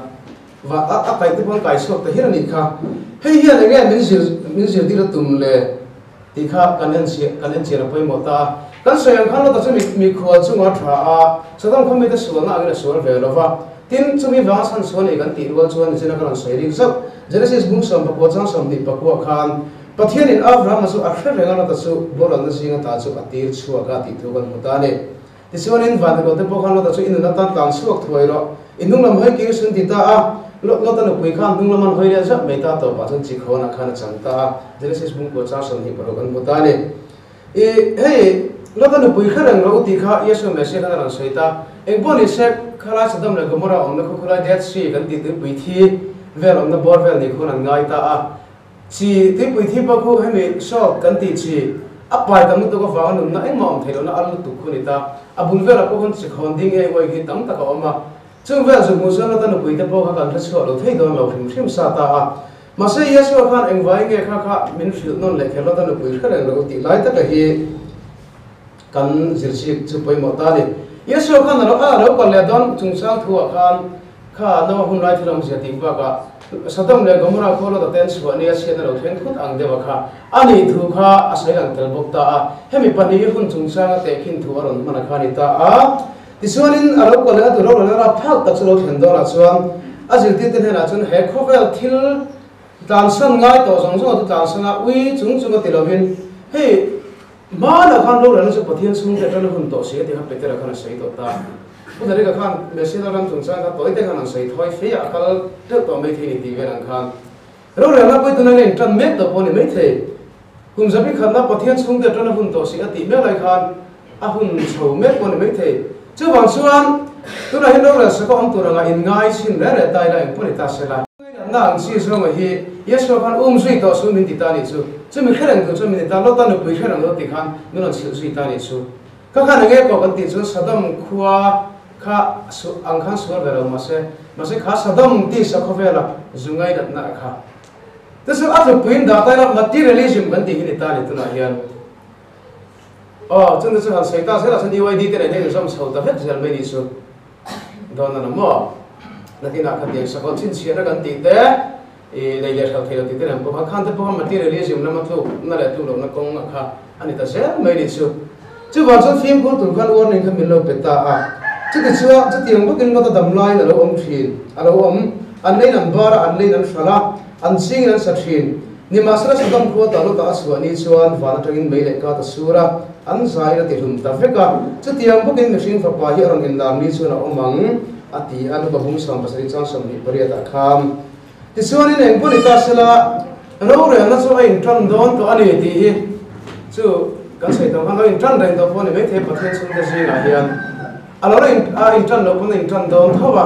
Va a a kaih te pawh an kai chhuak ta hian a nih kha. Hei hian eng nge min zir min zirtir a tum le tih kha kan en chiah kan en chian a pawimawh ta a. Kan sawi ang khan Lota chu mi mikhual chungah a tha a, Sodom khaw mite sualna angin a sual ve lo va. Tin, chumi vanga chhan chhuah a nih kan tih rual chuan nichina ka rawn sawi rik zauh. Genesis bung 19 chang 24 khan Pathianin Abrahama chu a hre reng a Lota chu boralna zinga ta chu a tir chhuak a tih thu kan hmu ta a ni. Tichuanin Vantirhkohte pawh khan Lota chu i nun atan tlan chhuak thuai rawh, i hnung lam hawi kir sun ti ta a. Lota nupui khan hnung lam an hawi leh zauh mai ta tawpah chuan chikhawnah khan a chang ta a, Genesis bungkua chang 26 an hmu ta a ni. I, hei, Lota nupui hre reng rawh u tih kha Yeshua Messiah khan a rawn sawi ta. Eng pawh ni se, khalai Sodom leh Gomorrah awmna khu khulai Dead Sea kan tih tuipui thi vel awmna bawr vel ni khuan an ngai ta a. Chi tuipui thi pawh khu hemi salt kan tih chi a pai tam lutuk avanga nunna engmah awm theih lohna al lutuk khu a ni ta. A bul velah pawh khawn chi khawn ding ei uai khi tam tak a awm a. Chung vel zu hmuh chuan Lota nupui te pawh kha kan hre chhuah lo thei dawn lo hrim hrim sa ta a. Mahse Yeshua khan engvai nge kha kha min hrilh nawn leh kher Lota nupui hre reng lo tih lai taka hi kan zirchik chu pawimawh ta a ni. Yeshua khan a lo a lo kal leh dawn chungchang thuah khan Kha Noah hun lai thil awmzia tih bakah Sodom leh Gomorrah khua Lota ten chhuah nia chhiatna lo thleng thut ang deuh a kha a nih thu kha a sawi lang tel bawk ta a. Hemi pahnih hi hun chungchanga tehkhin thu a rawn hman a kha a ni ta a. Tichuanin a lo kal leh a duh ro leh rap thlak tak chu lo thlen dawnah chuan a zirtirte hnenah chuan he khawvel thil tlansan ngai tawh zawng zawng a chu tlansan a ui chung chung a ti lovin hei Hmanah khan rorelna chu Pathian chhungte atana hun tawh si a ti kha Petera khan a sawi tawh ta. Pu Darika khan Messiah ram chungchang kha tawi te khan an sawi thawi fei a, a kal teuh tawh mai thei ni tih vel ang khan rorelna pawh tuna eng tan mek tawh pawh a ni mai thei. Kum zabi khatna Pathian chhungte atana hun tawh si a tih mek lai khan a hun chho mek pawh a ni mai thei. Chuvang chuan tunah hian rorel saka awm tur anga inngai chhin reng reng ta ila engpawh ni ta sela. Ngaihna ang chi zawnga hi Yeshua khan um zui tawh chu min ti ta nih chu. Chumi hre reng tur chuan min ti ta, Lota nupui hre reng lo ti khan min rawn chhilh zui ta nih chu. Ka khan enge kawh kan tih chuan Sodom khua kha ang khan sual ve lo mahse, mahse kha Sodom tisa khawvela zu ngainatna a kha. Te chu a tlupuiin dah ta ila materialism kan tih hi ni ta ni tunah hian. Aw, chungte chu han sawi ta zelah chuan UID te nen hian inzawm chho ta vek zel mai nih chu. Dawn a la maw? Nakinah khatiang sakawlh chhinchhiahna kan tih te, I lei leh hralh thei lo tih te nen pawh kha khan te pawh kha materialism lama tluk na leh tluk lohna kawng a kha a ni ta zel mai nih chu. Chuvang chuan fimkhur tur khan warning kha min lo pe ta a. Chuti chuan chutiang bawkin Lota dam laiin a lo awm thin, a lo awm. An leiin an bar a, an leiin an hralh a, an chingin an sa thin. Nimahsela Sodom khua ta Lota a chhuah ni chuan van atangin mei leh kat a sur a, an zaiin a ti hlum ta vek a. Chutiang bawkin mihring fapa hi a rawn inlar ni chuan a awm ang, a ti a, Luka bung 77 chang 28 ah khan. Tichuanin eng pawh ni ta sela, rorelna chu a intan dawn tawh a ni tih hi chu kan sawi tawh khan lo intan reng tawh pawh a ni maithei Pathian chhungte zingah hian a lo a intan loh pawn a intan dawn tho a,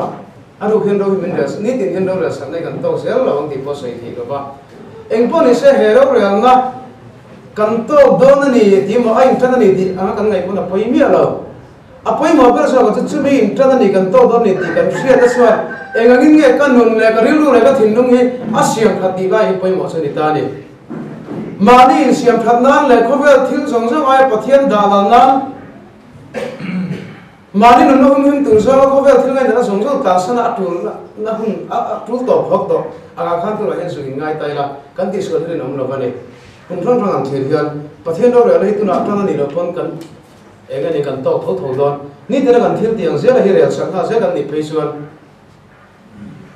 a ruk hian ro hi min rel nitin hian rorel sakna hi kan tawk zel lo ang tih pawh sawi theih lo va. Eng pawh ni se he rorelna kan tawk dawn a ni tih emaw a intan a ni tih anga kan ngaih pawn a pawi miah lo. A pawimawh ber zawk chu chumi in tan a ni kan tawk dawn ni tih kan hriat a chuan eng angin nge ka nun leh ka rilru leh ka thinlung hi a siam that tih lai hi pawimawh chu a ni ta a ni. Mahni insiam that nan leh khawvel thil zawng zawng aia Pathian dah lal nan mahni nunna hun him tur zawnga khawvel thil ngaihna zawng zawng tlansan a a tul na hun a tul tawp phawk tawh angah khan tunah hian zu in ngai ta ila kan tihsual hi rinawm lo a ni. Kum hrang hrang ang thlir hian Pathian rorelna hi tunah tan a nih loh pawn kan Eng nge ni kan tawk tho tho dawn? Nitin a kan thil tih ang zela hi rel chak nghal zel kan nih phei chuan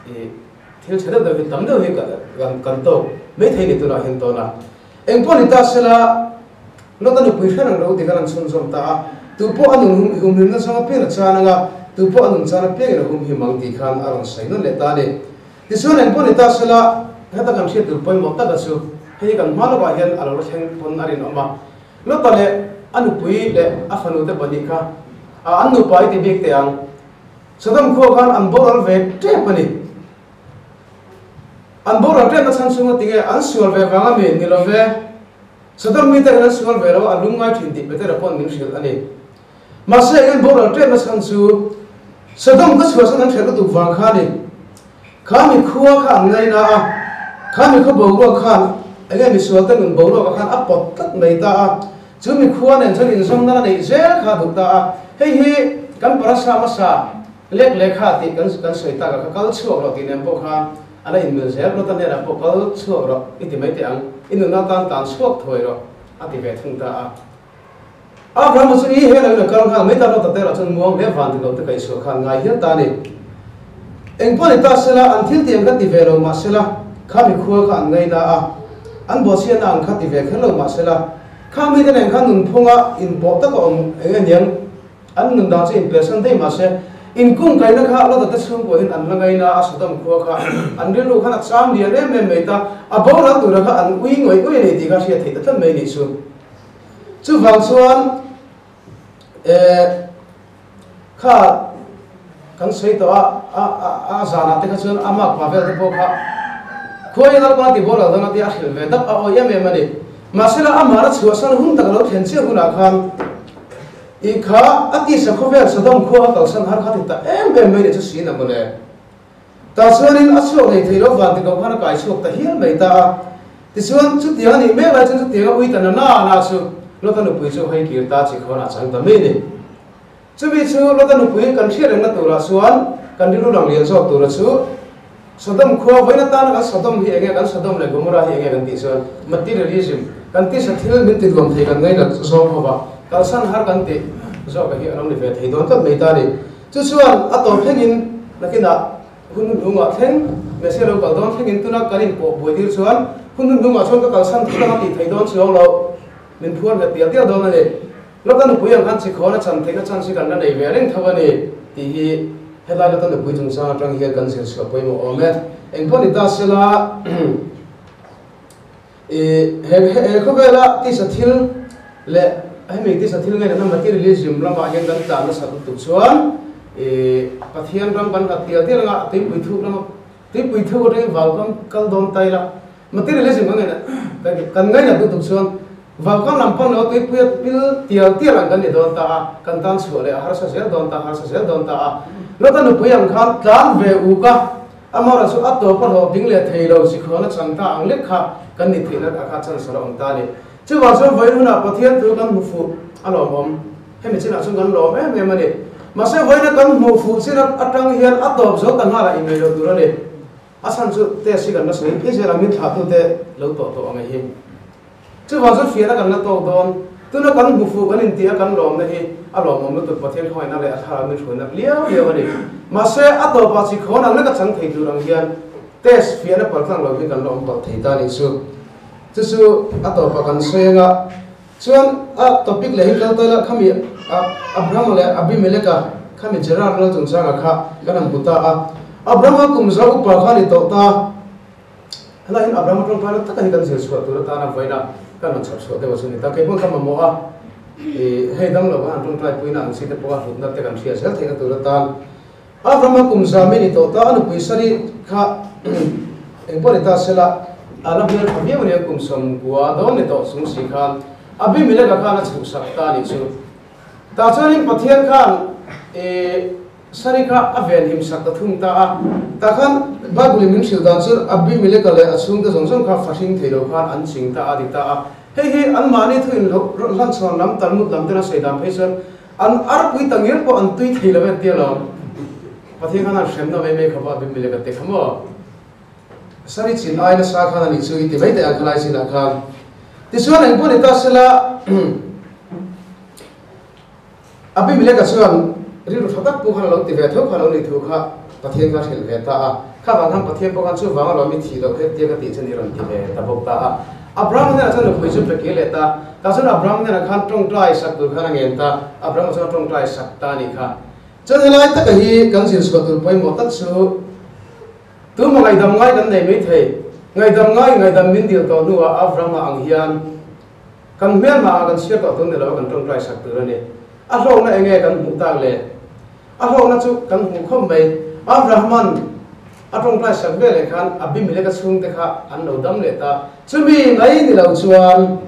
i thil chhe deuh deuh hi tam deuh hi kan tawk mai thei ni tunah hian tawn a. Eng pawh ni ta sela Lota nupui hre reng lo ti khan an chhunzawm ta a, tu pawh a nun humhimna zawng apiang a chan ang a, tu pawh a nun chan apiangin a humhim ang tih khan a rawn sawi nawn leh ta a ni. Tichuan eng pawh ni ta sela heta kan hriat tur pawimawh taka chu hei hi kan hma lawkah hian a lo la thleng pawn a rinawm a. Lota leh a nupui leh a fanute pahnih kha a an nupa i ti bik teh ang. Sodom khua khan an boral ve tep a ni. An boral tep na chhan chhunga tinge an sual ve vang a mi ni lo ve. Sodom mite khan an sual ve lo a, an lungngai thin tih Petera pawn min hrilh a ni. Mahse eng an boral tep na chhan chu Sodom ka chhuahsan an hreh lutuk vang kha a ni. Kha mi khua kha an ngaina a, kha mi khaw boruak khan eng nge misual te nun boruak ah khan a pawt tlat mai ta a, chu mi khua nen chuan inzawm nan a neih zel kha a duh ta a, hei hi kan parasa hmasa lek lehkha tih kan kan sawi tak a kha kal chhuak rawh tih nen pawh khan a la inmil zel rawt a hnenah pawh kal chhuak rawh i ti mai teh ang, i nunna tan tan chhuak thuai rawh a ti ve thung ta a. Abrahama chu i he lo in a kal nghal mai ta rawt a terah chuan muang hle van ti lo te kaihsuah khan ngai hial ta a ni. Eng pawh ni ta sela an thil tih ang kha ti ve lo mah sela kha mi khua kha an ngaina a, an bawhchhiatna ang kha ti ve kher lo mah sela kha mite nen khan nunphunga inpawh taka awm eng aniang an nun dan chu inpelsan daih mah se inkungkaihna kha Lota te chhungkua hian an la ngaina a, Sodom khua kha an rilru khan a cham lian em em mai ta, a boral tura kha an ui ngawih ngawih a ni tih kha hriat theih ta tlat mai nih chu. Chuvang chuan eh kha kan sawi tawh a, a a zanah te kha chuan a mak pa vel te pawh kha khuai in alpana ti boral dawn a tia a hrilh ve dap a awi em em a ni. Mahsela amah a chhuahsan hun tak a lo thlen chiah hunah khan i kha a tisa khawvel Sodom khua a kalsan har kha ti ta em em mai ni chu sin a mawle. Tah chuanin a chhuak nei thei lo van tiko khan a kai chhuak ta hial mai ta a. Tichuan, chutiang a nih mek lai chuan chutianga ui ta na na na chu Lota nupui chu hawi kir ta chi khawn a chang ta mai a ni. Chumi chu Lota nupui kan hriat rengna turah chuan kan rilru lang lian zawk tura chu Sodom khua vawiin atana kan Sodom hi enge kan Sodom leh Gomorrah hi enge kan tih chuan materialism kan tisa thil min ti duam thei kan ngainat zawng ho va kalsan har kan tih zawk a hi a lo ni ve thei dawn tlat mai ta a ni. Chu chuan a tawp thlengin nakinah hun hunlungah thleng Messia lo kal dawn thlengin tuna kan inpawh buai tir chuan hun hunlungah chuan ka kalsan thut anga tih thei dawn chuang lo min phuar nghet tial tial dawn a ni. Lota nupui ang khan chikhawn a chan theihna chance hi kan la nei ve reng tho a ni tih hi helai Lota nupui chungchang atang hian kan zir chhuah pawimawh awm e. Engpawh ni ta sela I he he khawvela tisa thil leh hemi tisa thil ngaihna materialism lamah hian kan tlan nasa lutuk chuan i Pathian ram kan hlat tial tial anga tuipui thuk lama tuipui thuk atangin vau kam kal dawn ta ila materialism kan ngaihna kan ngaihna lutuk chuan vau kam lam pan lo tuipui a pil tial tial ang kan ni dawn ta a kan tan chhuah leh a harsa zel dawn ta harsa zel dawn ta a Lota nupui ang khan tlan ve uk a. Amaherawh chu a tawp a hlawh ding leh thei lo sikhuan a chan ta ang lek kha kan ni theihna a kha chan sal a awm ta a ni. Chuvang chuan vawiin hunah Pathian thu kan hmu fuh a lawmawm. Hemi chinah chuan kan lawm em em a ni. Mahse vawiina kan hmuh fuh chin atang hian a tawp zo ta nghal a inngei lo tur a ni. A chhan chu test hi kan la sawi phei zel ang min thlahtute lo tawh tawh ang hi. Chuvang chuan fiahna kan la tawk dawn. Tuna kan hmu fuh kan inti a kan lawmna hi a lawmawm lutuk Pathian khawngaihna leh a thlarau min hruainak liau liau a ni. Mahse a tawpah chi khawn ang leka chang thei tur ang hian test fiahna paltlang lo hi kan la awm palh thei ta nih chu. Chu chu a tawpah kan sawi anga chuan a topic leh hi kal ta ila khami Abrahama leh Abimeleka khami Gerar lal chungchanga kha kan han hmu ta a. Abrahama kum za upa kha a ni tawh ta. Helai hian Abrahama tawngtaina taka hi kan zir chhuah tur atana vawiina kan rawn chhawp chhuah deuh a chu ni ta. Kei pawh ka mamawh a, ih hei dang lo khan tawngtai puina ang chi te pawh a hlutna te kan hria zel theihna tur atan Abrahama kum za mi ni tawh ta, a nupui Sari kha eng pawh ni ta sela a la hmel tha viau nia kum 90 dawn ni tawh chung si khan Abimeleka khan a chhuhsak ta a nih chu. Tah chuanin Pathian khan ih Sari kha a venhim sak ta thung ta a. Tah khan Bible in min hrilh dan chuan Abimeleka leh a chhungte zawng zawng kha fahring thei lo khan an ching ta a ti ta a. Hei hi anmahni thu in hlan chhawn lam Talmud lam ten a sawi dan phei chuan an arpui ta ngir pawh an tui thei lo em tia lo. Pathian khan an hremna mai mai khawpa Abimeleka te kha maw? Sari chin ai nasa khan a nih chu i ti mai teh ang khalai chinah khan. Tichuan engpawh ni ta sela Abimeleka chuan rilru tha tak pawh khan a lo ti ve tho kha lo nih thu kha Pathian kha a hrilh ve ta a. Kha vang khan Pathian pawh khan chuvang alawm i thih loh hetia ka tih chu ni rawn ti ve ta bawk ta a. Abraham hnenah chuan nupui chu pe kir leh ta. Tah chuan Abraham hnenah khan tawngtai sak tur khan a ngen ta. Abraham chuan a tawngtai sak ta a nih kha. Chuan helai taka hi kan zir chhuah tur pawimawh tak chu tuma ngaihdam ngai kan nei mai thei. Ngaihdam ngai ngaihdam min dil tawh hnuah Abraham-a ang hian Kan hmelhma ah kan chhiar tawh tun ni lo a kan tawngtai sak tur a ni. A hlawkna eng nge kan hmuh tak le? A hlawkna chu kan hmuh khawp mai. Abrahaman a tawngtai sak ve leh khan Abimeleka chhungte kha an lo dam leh ta. Chumi mai ni lo chuan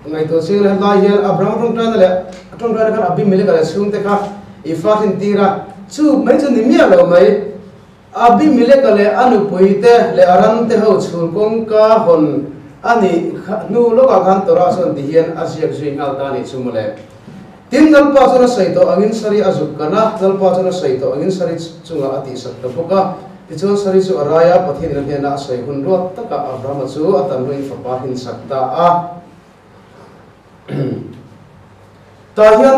ngaihtuah chiang leh helai hian Abrahama tawngtaina leh a tawngtaina khan Abimeleka leh chhungte kha i fa hrin tir a, chu mai chu ni miah lo mai. Abimeleka leh a nupuite leh a rante ho chhul kawngka hawn a nih hnu lawkah khan Torah chuan ti hian a ziak zui nghal ta a nih chu mawle. Tin, Lalpa chuan a sawi tawh angin Sari a zuk kan a, Lalpa chuan a sawi tawh angin Sari chungah a tihsak ta bawk a. Tichuan Sari chu a rai a, Pathianin a hnenah a sawi hun ruat takah Abrahama chu a tan hnuin fapa hrinsak ta a. Tah hian.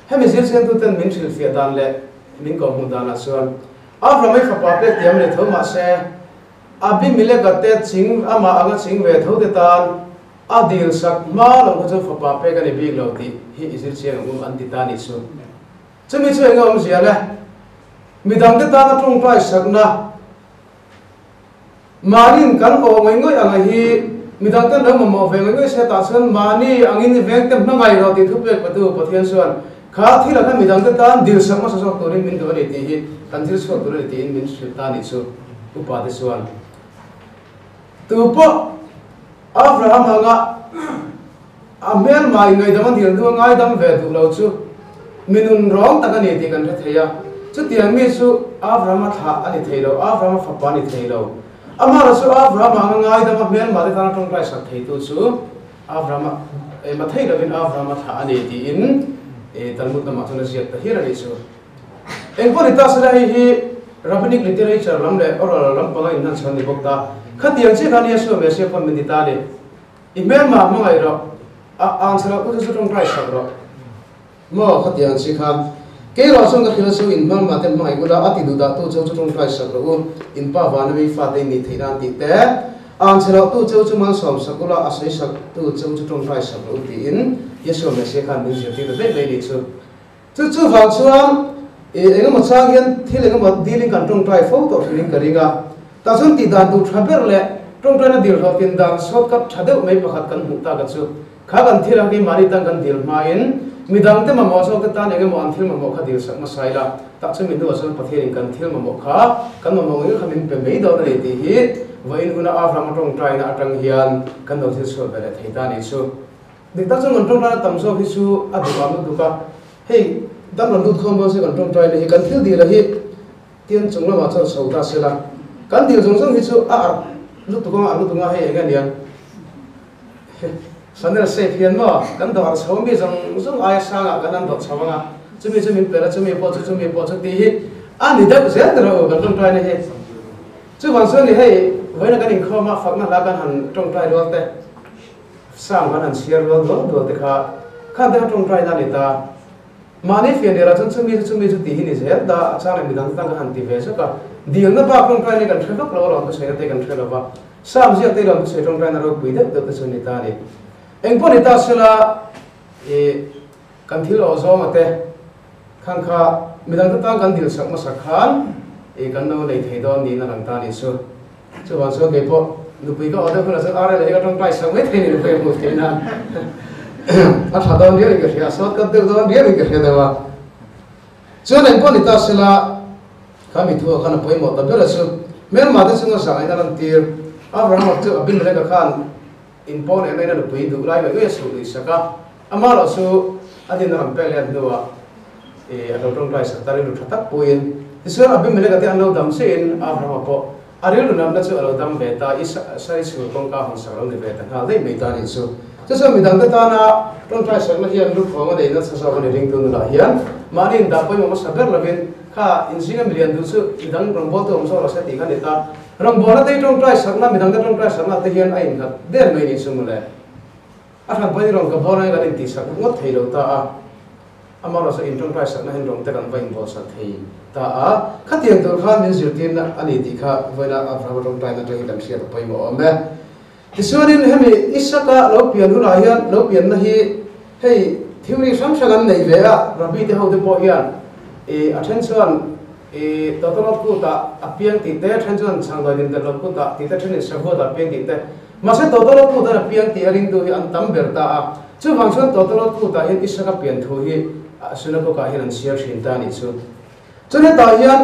Hemi zirchiantuten min hrilhfiah dan leh min kawhhmuh danah chuan Abraham-i fapa pek tiam a ni tho mahse Abimeleka te ching amah anga ching ve tho te tan a dil sak hma lo kha chu fapa pek a ni bik lo tih hi i zirchiang ang um an ti ta a nih chu. Chumi chu eng nge awmzia le? Midangte tana tawngtai sakna Mahniin kan aw ngawih ngawih anga hi midang ten lo mamawh ve ngawih ngawih se tah chuan mahni angin i veng te hmangaih rawh tih thu pek patu Pathian chuan kha thil ah khan midang te tan dil sak hmasa zawk turin min duh a ni tih hi kan thil chhuak tur a ni tiin min hrilh ta a nih chu upa te chuan tu pawh Abraham anga a hmelma in ngaidam a dil hnu a ngaidam ve duh lo chu mi nun rawng tak a ni tih kan hre thei a. Chutiang mi chu Abrahama thlah a ni thei lo, Abrahama fapa a ni thei lo. Amaherawh chu Abrahama anga ngaidam a hmelma te tana tawngtai sak theitu chu Abrahama ema thei lovin Abrahama thlah a ni tiin Talmud lamah chuan a ziak ta hial a nih chu. Engpawh ni ta sela hei hi Rabbinic literature lam leh oral lam panga inhlan chhan a ni bawk ta. Khatiang chiah khan Yeshua Messiah pawn min ti ta a ni. I hmelma hmangaih rawh, a ang chhe loh chu chu tawngtai sak rawh. Maw khatiang chi kha kei rawh chuan ka hrilh chu in hmang mah te hmangaih ula a ti duh dah tu cheu chu tawngtai sak rawh u, in pa vana mi fate in nih theih nan tih te, ang chhe loh tu cheu chu malsawm sak ula a sawi sak tu cheu chu tawngtai sak rawh u tiin Yeshua Messiah khan min zirtir ta daih mai nih chu. Chu chuvang chuan ih engemaw chang hian thil engemaw dilin kan tawngtai fo tawh thin in ka ring a, tah chuan tih dan tur tha ber leh tawngtaina dil hlawhtlin dan shortcut tha deuh mai pakhat kan hmuh tak a chu. Kha kan thil ang hi mahni tan kan dil hmain midang te mamawh zawk te tan engemaw an thil mamawh kha dil sak hmasa ila, tah chu mi hnuah chuan Pathianin kan thil mamawh kha kan mamawh ngei kha min pe mai dawn a ni tih hi vawiin huna Abraham a tawngtaina atang hian kan lo thil chhuah ve leh thei ta a nih chu. Dik tak chuan kan tawngtaina tam zawk hi chu a duh am lutuk a, hei dam lam lut khawm dawn se kan tawngtaina hi kan thil dil a hi tian chung lamah chuan chho ta se la, kan dil zawng zawng hi chu a arh lutuk anga arh lutuk anga hei eng nge niang Chanel shape hian maw kan dawh arh chho mi zawng zawng aia sangah kan an dawh chho anga chumi chu min pel a chumi pawh chu chumi pawh chu tih hi a ni deuh zel ta ro kan tawngtaina hi. Chuvang chuan ni hei vawiina kan inkhawm a, fakna hla kan han tawngtai rual te, Psalm kan han chhiar rual dual dual te kha, khan te kha tawngtaina a ni ta. Mahni fian rialah chuan chumi chu chumi chu tih hi ni zel ta, a chang leh midang te tan kan han ti ve zuk a. Dilna bak tawngtaina hi kan hre vak lo a, lawm thusawiina te kan hre lo va. Psalm ziak te hi lawm thusawi tawngtaina ropui deuh deuh te chu a ni ta a ni. Engpawh ni ta sela i kan thil awh zawnga te khan kha midang te tan kan dil sak hmasa khan i kan lo nei thei dawn niin a lang ta a nih chu. Chuvang chuan kei pawh nupui ka awh deuh hunah chuan RL hi ka tawngtai sak mai thei ni nupui a hmuh theih nan a tha dawn riau in ka hria a, short cut deuh dawn riau in ka hria deuh a. Chuan engpawh ni ta sela kha mi thu ah khan a pawimawh ta ber a chu hmelma te chunga zangaihna lantir Abraham-a chu Abimelech-a khan In pawn em ain a nupui duh lai mai mai a chhuh lui sak a, amah erawh chu a din a rawn pek let hnuah i a lo tawngtai sak ta rilru tha tak puiin. Tichuan Abimelech-a te an lo dam chiahin Abraham-a pawh a rilru natna chu a lo dam ve ta, i sari chhur kawngka hawn sak lo ni ve ta nghal daih mai ta a nih chu. Chu chuan midangte tana tawngtai sakna hian lukhawng a neihna chha zawk a ni ringtu nunah hian mahni indah pawimawh hmasa ber lovin kha inzinga milian duh chu midang rawngbawltu awm zawk lo se tih kha a ni ta. Rawngbawlna te hi tawngtai sakna, midangte tawngtai sakna te hian a innghat der mai ni chu mawle. A hran pawhin rawn ka bawn a, kan intihsak ngawt thei lo ta a. Amaherawhchu chu in tawngtai sakna hian rawng te kan va inbawlsak thei ta a. Khatiang tur khan min zirtirna a ni tih kha vawiina Abrahama tawngtaina atangin kan hriat a pawimawh awm e. Tichuanin hemi Isaka lo pian hunah hian lo pianna hi hei theory hrang hrang an nei ve a, Rabbi te ho te pawh hian ih a then chuan ih Totolot kutah a piang tih te, a then chuan Chhangdawi Dintelot kutah tih te, a thenin Shavuotah a piang tih te. Mahse Totolot kutan a piang tih a ringtu hi an tam ber ta a, chuvang chuan Totolot kutah hian Isaka pian thu hi synagogue ah hian an chhiar thin ta a nih chu. Chuan hetah hian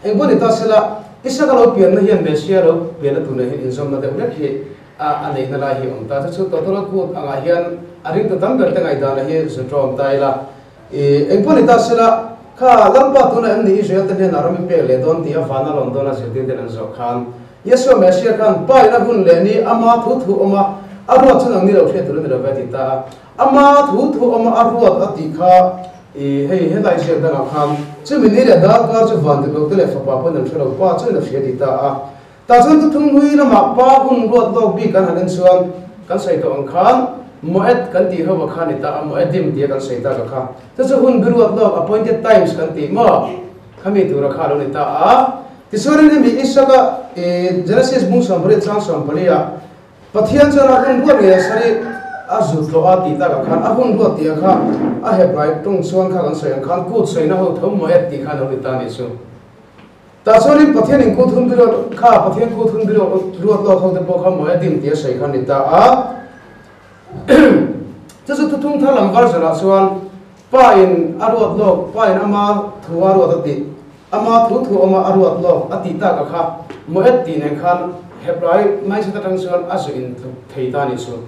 Engpawh ni ta sela, Isaka lo pianna hian Messia lo pianna tur nen hian inzawmna deuh hlek hi a neihna lai hi a awm ta. Chu chu Totoro kut angah hian a ringtu tam ber te ngaihdanah hi zu ṭawm ta ila. I engpawh ni ta sela, kha Lalpa tuna em ni Israel te hnenah ram i pek leh dawn tih a vana rawn dawn a zirtir ten an zawh khan Yeshua Messia khan Pa in a hun leh ni ama thu thu awm a, a ruat chu nang ni lo hriat tur a ni lo ve a ti ta a. Ama thu thu awm a ruat a tih kha i hei helai ziak dangah khan chumi ni leh darkar chu van dik lo te leh fapa pawhin an hre lo, pa chuan a hria ti ta a. Tah chuan thuthlung hlui lamah pa hun ruat lawk bik kan han en chuan kan sawi tawh ang khan Moed kan tih ho a kha ni ta a, Moedim tia kan sawi tak a kha. Chu chu hun bi ruat lawk, appointed times kan tih maw? Khami tura kha a lo ni ta a. Tichuanin hemi Isaka i Genesis bung 18 chang 14 ah Pathian chuan a hun ruat ngei a sari a zut hlawh a tih takah khan a hun ruat tih ah kha a Hebrai tawng chuan kha kan sawi ang khan kut sawina ho tho maw et tih khan a lo ni ta a nih chu. Tah chuanin Pathian in kut hun biruat kha Pathian kut hun biruat ruat lawk ho te pawh kha maw edim tih a sawi kha a ni ta a. Chu chu thuthung thar lam version ah chuan Pa in a ruat lawk, Pa in ama thu a ruat a tih, ama thu thu awma a ruat lawk a tih tak a kha Moed tih nen khan Hebrai mindset atang chuan a zu in tluk thei ta nih chu.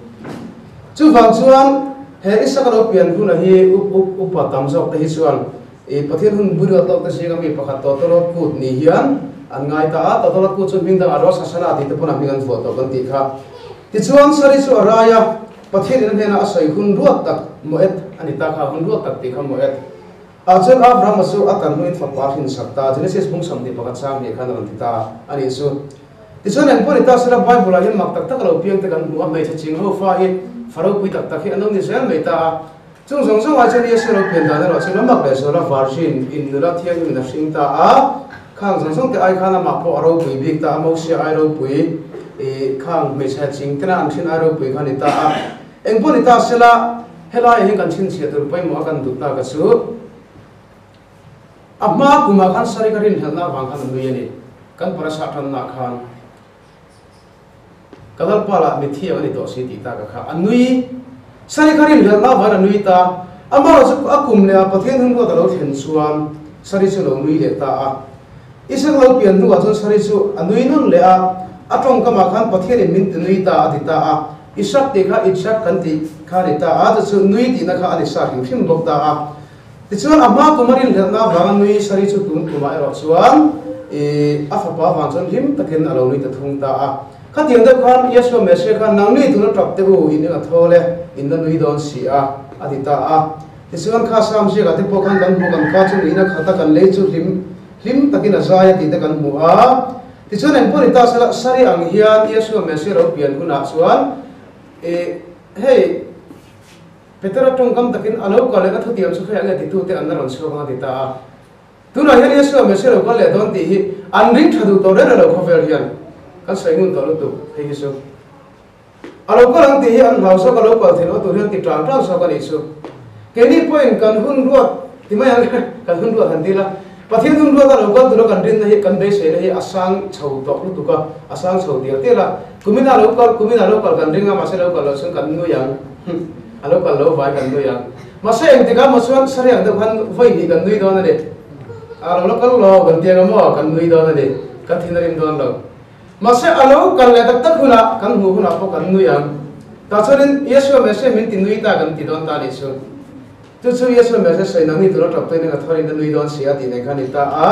Chuvang chuan he Isaka lo pian huna hi up up upa tam zawk te hi chuan i Pathian hun bui ruat lawk te zinga mi pakhat Tawtawlawt kut ni hian an ngai ta a, Tawtawlawt kut chu hming dangah Rosh Hashanah tih te pawn a hming an vuah tawh kan tih kha. Tichuan Sari chu a rai a. Pathian in a hnenah a sawi hun ruat tak Moed a ni ta kha, hun ruat tak tih kha Moed. Ah chuan Abrahama chu a tan hnuin fapa a hrinsak ta, Genesis bung 21 chang hnih khan a rawn ti ta a nih chu. Tichuan engpawh ni ta sela Bible ah hian mak tak tak a lo piang te kan hmu a, hmeichhe ching ho fa hi fa ropui tak tak hi an lo ni zel mai ta a. Chung zawng zawng ah chuan Yesu lo pian dan erawh chu lo mak leh zual a, virgin in nula thianghlim in a hring ta a, khang zawng zawng te ai khan amah pawh a ropui bik ta a, Mosia ai ropui i khang hmeichhe ching tena an hrin ai ropui kha a ni ta a. Engpawh ni ta sela, helaiah hian kan chhinchhiah tur pawimawh a kan duh tak a chu, a hma kumah khan Sari ka rinhlelhna avang khan a nui a ni, kan parasa tanna khan. Ka lalpa lah mithiam a ni tawh si tih tak a kha a nui. Sari kha rinhlelh na avangin a nui ta. Amaherawh chu a kum leh ah Pathian hun ruat a lo thlen chuan Sari chu lo nui leh ta a. Isaka lo pian hnuah chuan Sari chu a nui nawn leh a, a tawngkamah khan Pathianin min ti nui ta a ti ta a. Isak tih kha Itzhak kan tih kha a ni ta a, chu chu nui tihna kha a ni sa hrim hrim bawk ta a. Tichuan, a hma kum a rinhlelhna avanga nui Sari chu tun kumah erawh chuan i a fapa avang chuan hlim takin a lo nui ta thung ta a. Khatiang deuh khan Yeshua Messiah khan nangni tuna tap teh u, in eng a thawl e, in la nui dawn si a, a ti ta a. Tichuan, kha Psalm ziakah te pawh khan kan hmu, kan ka chu nuihna khat a, kan lei chu hlim hlim takin a zai a tih te kan hmu a. Tichuan engpawh ni ta sela, Sari ang hian Yeshua Messiah lo pian hunah chuan i hei Petera tawngkam takin a lo kal leh a thutiam chu hei ang e titute an la rawn chhuak ang a ti ta a. Tunah hian Yeshua Messiah lo kal leh dawn tih hi an ring tha duh tawh reng reng lo khawvel hian kan sawi ngun tawh lutuk hei hi chu. A lo kal ang tih hi an hlau zawk a lo kal theih loh tur hian ti tang tang zawk a nih chu. Keini pawhin kan hun ruat ti mai ang kan hun ruat han dil a, Pathian hun ruat a lo kal tura kan rinna hi kan beiseina hi a sang chho tawh lutuk a, a sang chho tial tial a. Kumin a lo kal, kumin a lo kal kan ring a, mahse lo kal loh chuan kan nui ang, a lo kal lo vai kan nui ang. Mahse engtikah maw chuan sariang deuh khan vawi hnih kan nui dawn a ni. A lo la kal lo kan ti ang a maw, kan nui dawn a ni, kan thin a rim dawn lo. Mahse, a lo kal leh tak tak hunah, kan hmuh hunah pawh kan nui ang. Tah chuanin, Yeshua Messiah min ti nui ta kan ti dawn ta a nih chu. Chu chu Yeshua Messiah sawi nangni tura tap tawhin a tharin a nui dawn si a tih nen khan a ni ta a.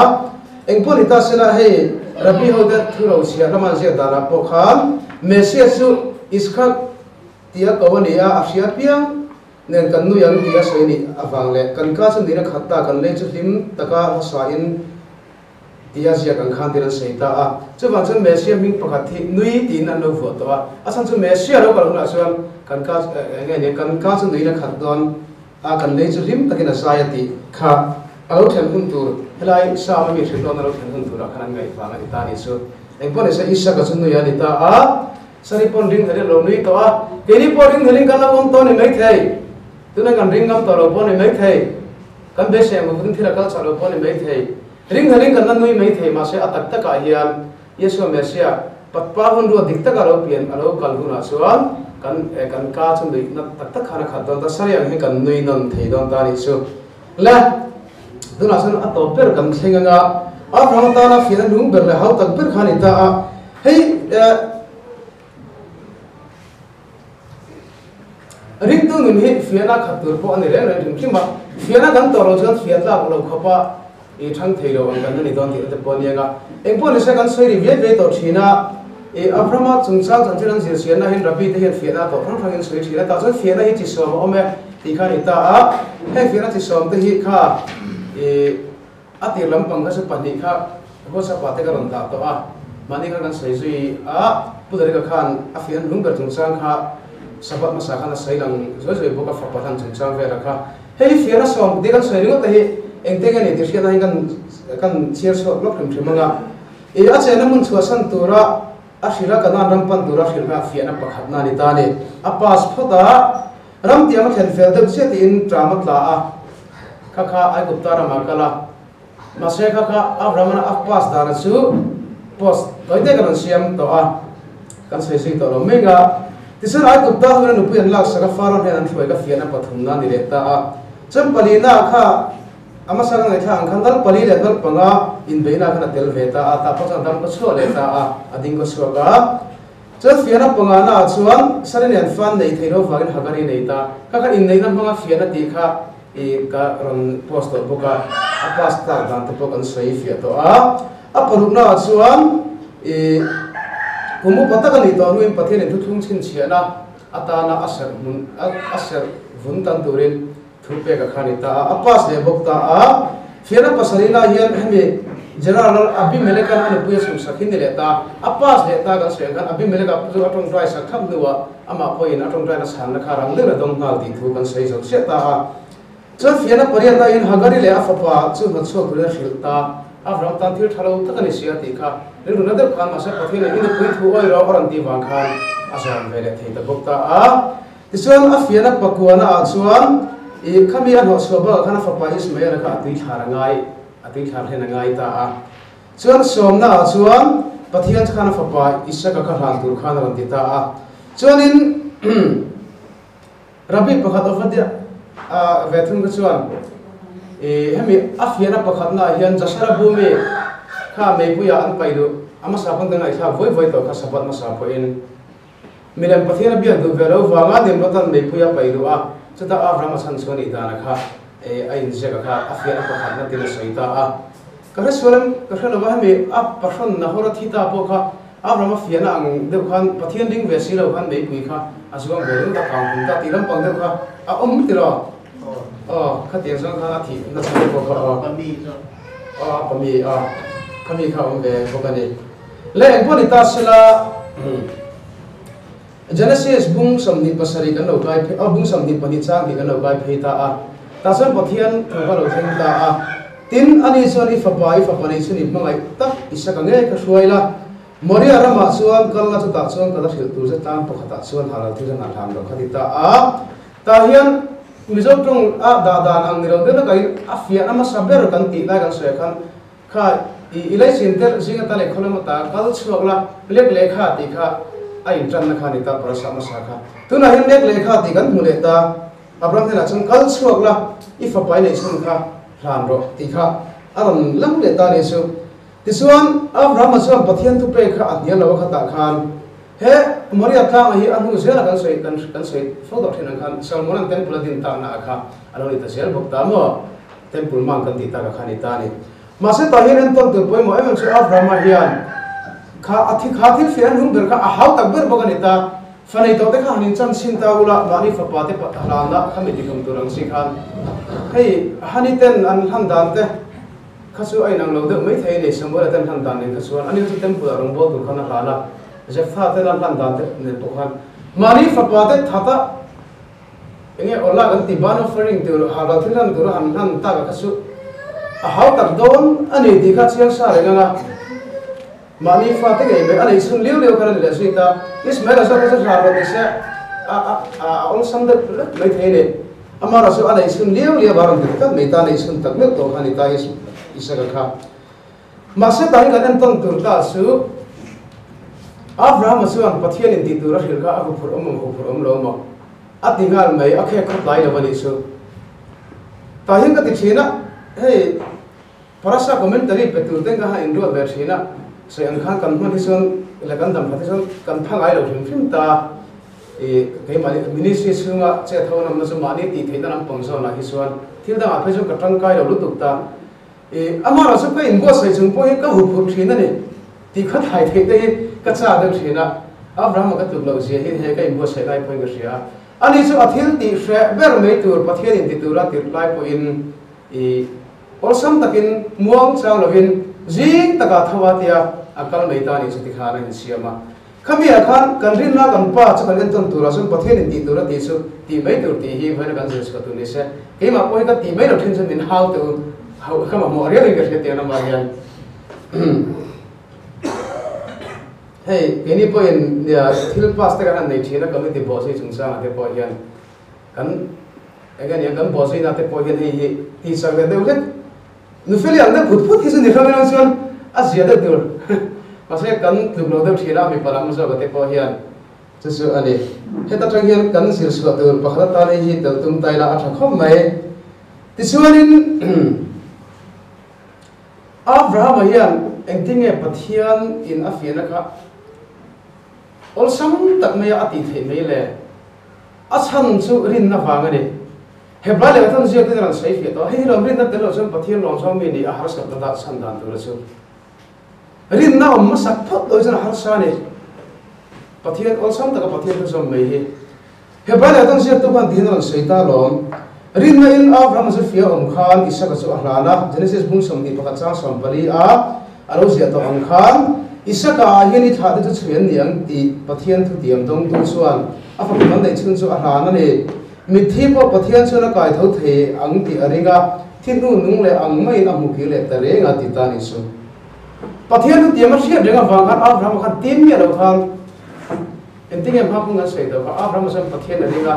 Engpawh ni ta sela, hei Rabbi hote thu ro chhiah lama an ziak danah pawh khan Messiah chu Iskhat tia ko a ni a, a hria piang nen kan nui ang tih a sawi nih avang leh kan ka chu nihna khat ta kan lei chu hlim taka hmasain Tia ziak ang khan tir an sawi ta a. Chuvang chuan Messiah hming pakhat hi nui tiin an lo vuah tawh a. A chhan chu Messiah lo kal hunah chuan kan ka eng nge nia kan ka chu nuin a khat dawn a, kan lei chu hlim takin a zai a tih kha a lo thlen hun tur helai Psalm a mi hrilh dawn a lo thlen hun turah khan an ngaih vang a ni ta a nih chu. Engpawh nise Isaka chu nui a ni ta a. Sari pawn ring thelin a lo nui tawh a. Keini pawh ring thelin kan lo awm tawh a ni maithei. Tuna kan ring ngam tawh lo pawh a ni maithei. Kan beisei ang vawkin thil a kal chah lo pawh a ni maithei. Ring hlelin kan la nui maithei, mahse a tak takah hian Yeshua Messiah Patpa hun ruat dik taka lo pian a lo kal hunah chuan kan kan ka chu nuihna tak tak khan a khat dawn ta, sari ang hian kan nui nawn thei dawn ta a nih chu. Le, tunah chuan a tawp ber kan thleng anga Abraham atana fiahna lung ber leh hau tak ber kha a ni ta a, hei Ringtu nun hi fiahna khat tur pawh a ni reng reng hrim hrim a, fiahna kan tawh loh chuan fiah tlak lo khawpa i thang thei lo ang kan la ni dawn tih te pawh a ni ang a. Eng pawh nise kan sawi ri viai viai tawh thin a, i Abrahama chungchang chanchin an zir chianna hian Rabbi te hian fiahna tawh hrang hrangin sawi thin a, tah chuan fiahna hi chi sawm a awm e tih kha a ni ta a, heng fiahna chi sawm te hi kha i A tir lampang kha chu pahnih kha WhatsApp ah te ka rawn dah tawh a, mahni khan kan sawi zui a, Pu Darika khan a fian hlung ber chungchang kha Sabbath hmasa khan a sawi lang zuai zuai bawk a, fapa hlan chungchang velah kha. Hei hi fian a sawm tih kan sawi ringawt te hi engte nge ni tih hriatna hi kan kan chhiar chhuak lawk hrim hrim ang a. Ih a chenna hmun chhuahsan tura a hrilh a, Kanaan ram pan tura hrilh kha fiahna pakhatna a ni ta a ni. A pass phawt a, ram tiang a thlen fel deuh chiah tiin ṭam a tla a. Kha kha Aigupta ramah kal a, mahse kha kha Abraham-a a pass dana chu post tawi te kan rawn siam tawh a, kan sawi zui tawh lo mek a. Tichuan Aigupta hovin a nupui an laksak a, Pharaoh hnen an hruai ka fiahna pathumna a ni leh ta a. Chuan palina kha a hmasa ka ngaihthlak ang khan dal pali leh dal panga inbeihna khan a tel ve ta a, tah pawh chuan a dam ka chhuak leh ta a, a ding ka chhuak a. Chuan fiahna pangana ah chuan Sari nen fan nei thei lo vangin Hagari nei ta. Kha kha inneihna hmanga fiahna tih kha i ka rawn post tawh bawk a, a pass tlak dan te pawh kan sawi fiah tawh a. A parukna ah chuan i kum upa tak a nih tawh hnuin Pathian in thuthlung chhinchhiahna atana a serh hmun a serh vun tan turin Thu pek a kha ni ta a, a pass leh bawk ta a. Fiahna pasarihna hian hemi General Abimelek-a'n a nupui a chhumsak hi ni leh ta. A pass leh ta kan sawi ang khan Abimelek-a chu a tawngtai sak thlap hnuah amah pawhin a tawngtaina chhanna kha rang deuhin a dawng nghal tih thu kan sawi zo chiah ta a. Chuan fiahna pariatna hian Hagari leh a fapa chu hnawtchhuak turin a hrilh ta. Abraham tan thil tha lo tak a ni si a tih kha rilru na deuh khan mahse Pathian in i nupui thu awi rawh a rawn tih vang khan a zawm ve leh thei ta bawk ta a. Tichuan, a fiahna pakuana ah chuan i khami a hnawhchhuah bakah khan a fapa Ismael-a kha a tuithlar a ngai, a tuithlar hlen a ngai ta a. Chuan sawmna ah chuan Pathian chu khan a fapa Isaka kha hlan tur khan a rawn ti ta a. Chuanin Rabbi pakhat Ovadia a ve thung kha chuan i hemi a fiahna pakhatna ah hian Jasara bumi kha meipuiah an paih duh, a hmasa pawn kan ngaihthlak vawi vawi tawh kha Sabbath hmasa pawhin. Milem Pathian a biak duh ve lo vanga Nimrodan meipui a paih duh a, chutah Abraham a chhan chuan ih dana kha a inziak a kha a fiahna pakhatna tin a sawi ta a. Ka hre sual em ka hre lo va, hemi a pahrawn Nahor a thi ta pawh kha Abraham a fiahna ang deuh khan Pathian ring ve si lo khan meipui kha a zuang ve ringawt a, kang hum ta tih lampang deuh kha a awm tiraw? Aw, khatiang zawng khan a thih nasa pawh kha aw. Aw, a pami a, khami kha a awm ve bawk a ni. Le engpawh ni ta sela Genesis bung 27 kan lo kai phei, bung 22 chang hnih kan lo kai phei ta a. Tah chuan Pathian thu kha lo thleng ta a. Tin, ani chuan i fapa, i fapa nei chun i hmangaih tak Isaka ngei kha hruai la. Moria ramah chuan kal la, chutah chuan ka la hrilh tur che tlang pakhatah chuan halal thil hlan hlan lo kha ti ta a. Tah hian Mizo tawng a dah dan ang ni lo deuh lakain a fiahna hmasa ber kan tih lai kan sawi ah khan kha i i leichin te zing ata leh khawlam ata kal chhuak la lek lehkha tih kha a intanna kha a ni ta parasa hmasa kha. Tunah hian lek lehkha tih kan hmu leh ta Abraham hnenah chuan kal chhuak la i fapa i neih chhun kha hlan rawh tih kha a rawn lang leh ta a ni chu. Tichuan, Abrahama chuan Pathian thupek kha a hnial lo a khatah khan, He Moria tlanga hi a hnu zela kan sawi kan kan sawi fo tawh thin ang khan Salmonan temple a din takna ah kha a lo ni ta zel bawk ta maw? Temple mang kan tih taka kha a ni ta a ni. Mahse tah hian entawn tur pawimawh em em chu Abrahama hian kha a thi kha thil fiah hnung ber kha a hau tak ber bawk a ni ta. Fa nei tawh te kha han inchan chhin ta ula, mahni fapa te hlanna kha mi tihlum tur ang chi khan hei hani ten an hlan dan te, Kha chu a inang lo deuh mai thei a ni, Samuela ten hlan dan nen kha chuan ani chu temple ah rawngbâwl tur khan a hlan a, Jephtha ten a hlan dan te nen pawh khan mahni fapa te that a enge awla kan ti burn offering tur halral thil hlan tur a han hlan tak a kha chu a hau tak dawn a ni tih kha chiang sa reng ang a, mahni fa te ngei mai a nei chhun liau liau khan a ni leh zui ta, Ismaela zawk kha chu hlan rawh ni se a a a awlsam deuh lek mai thei a ni. Amara chu a neih chhun liau liau a rawn ti tlat mai ta, neih chhun tak meuh tawh kha a ni ta Isaka kha. Mahse tah hi kan entawn tur ta chu Abrahama chuan Pathian in tih tur a hrilh kha a huphurh awm ang huphurh awm lo maw? A ti nghal mai, a khek khawp lai lo a nih chu. Tah hian ka ti thin a, hei Parasa commentary pe tur ten ka han inruat ve thin a, sawi ang khan kan hman hi chuan leh kan dam khat hi chuan kan pha ngai lo hrim hrim ta. I keimahni ministry chhunga chet ho namna chu mahni tih theihna lampang zawnah hi chuan thil dangah phei chuan ka tangkai lo lutuk ta. I amaherawh chu ka inbuatsaih chung pawh hi ka huphurh thin a ni tih kha thai theih te hi ka chak deuh thin a. Abraham-a ka tluk loh zia hi he ka inbuatsaih lai pawhin ka hria a. Ani chu a thil tih hreh ber mai tur Pathian inti tura tirh lai pawhin i awlsam takin muang chang lovin zing takah tho a tia a kal mai ta a nih chu tikhan a insiam a. Khami ah khan kan rinna kan pa chu kan entawn turah chuan Pathian in tih tur a tih chu tih mai tur tih hi vawiin a kan zir chhuah tur ni se. Keimah pawh hi ka tih mai lo thin chuan min hau teh u, hauh ka mamawh riau in ka hria tiang lamah hian. Hei keini pawhin nia thil pass te kan han nei thin a committee bawhzui chungchangah te pawh hian kan eng nge nia kan bawhzuina te pawh hian hei hi tih chak leh deuh hlek Nufeli ang deuh phut phut hi chu ni hrang hrang chuan a zia deuh tur. Mahse kan tluk lo deuh thin a, mipa lam zawk te pawh hian chu chu a ni. Heta tang hian kan zir chhuah tur pakhat atan hei hi tel tum ta ila a tha khawp mai. Tichuanin Abrahama hian engtin nge Pathian in a fiahna kha awlsam tak maia a tih theih mai le? A chhan chu rinna vang a ni. Hebrai leh Pathian ziak ten a rawn sawi fiah tawh a, hei hi lawm rinna tel loh chuan Pathian lawm zawng mi nih a harsatna dah chhan dan tur a chu. Rinna awm hmasak phawt loh chuan a harsa a ni. Pathian awlsam taka Pathian thu zawm mai hi. Hebrai leh Pathian ziaktu khan tihian a rawn sawi ta alawm. Rinna in Abrahama chu fia awm khan Isaka chu a hlan a, Genesis bung 21 chang 14 a a lo ziah tawh ang khan, Isaka ah hian i thlah te chu chhui an ni ang tih Pathian thutiam dawngtu chuan a fapa kan neih chhun chu a hlan a ni. Mitthi pawh Pathian chuan a kai tho thei ang tih a ring a, thi hnu nung leh ang maiin a hmu kir leh ta reng a ti ta ni chu. Pathian chu tiam a hriat reng avang khan Abraham-a khan tim miah lo khan engtin nge hma pung kan sawi tawh kha, Abraham-a chuan Pathian a ring a,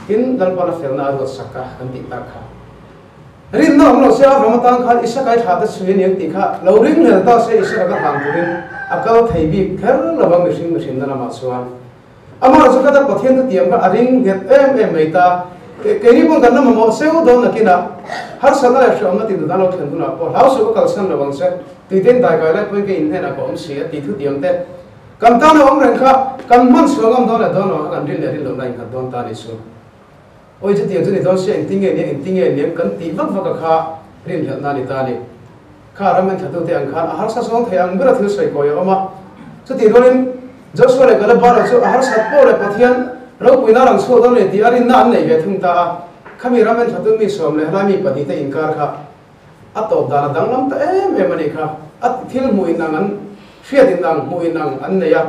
tin Lalpan a felna a ruat sak a kan tih tak kha. Rinna awm lo se Abraham-a tan khan Isaka-i thlah te chhui a ni ang tih kha lo ring hlel ta se Isaka ka hlang turin a kal thei bik kher lo a mihring mihrinna lamah chuan. Amah chu kata Pathian chu tiam kha a ring nghet em em mai ta. Keini pawh kan la mamawh seu dawn nakinah harsatna leh hrehawmna tih duhdan lo thlen hunah pawh hlau suh ka kalsan lo ang che tih te in daikai lai pawhin ka inhnenah ka awm si a tih thu tiam te kan tan a awm reng kha kan hman chhuah ngam dawn leh dawn lo kha kan rin leh rin lohna innghat dawn ta a ni chu. Awi chutiang chu ni dawn sia engtin nge nia engtin nge niam kan tih vak vak a kha rinhlelhna a ni ta a ni. Kha ram en thatute ang khan a harsa zawng thei ang bera thil sawi kawi a awm a. Chutih rualin Joshua leh Caleb erawh chu a harsat pawh leh Pathian ropuina rang chhuak dawn a ni tih a rinna an nei ve thung ta a. Khami ram en thatu mi sawm leh helai mi pahnihte inkar kha a tawp dan a danglam ta em em a nih kha. A thil hmuh inang an Hriat inang, hmuh inang an nei a,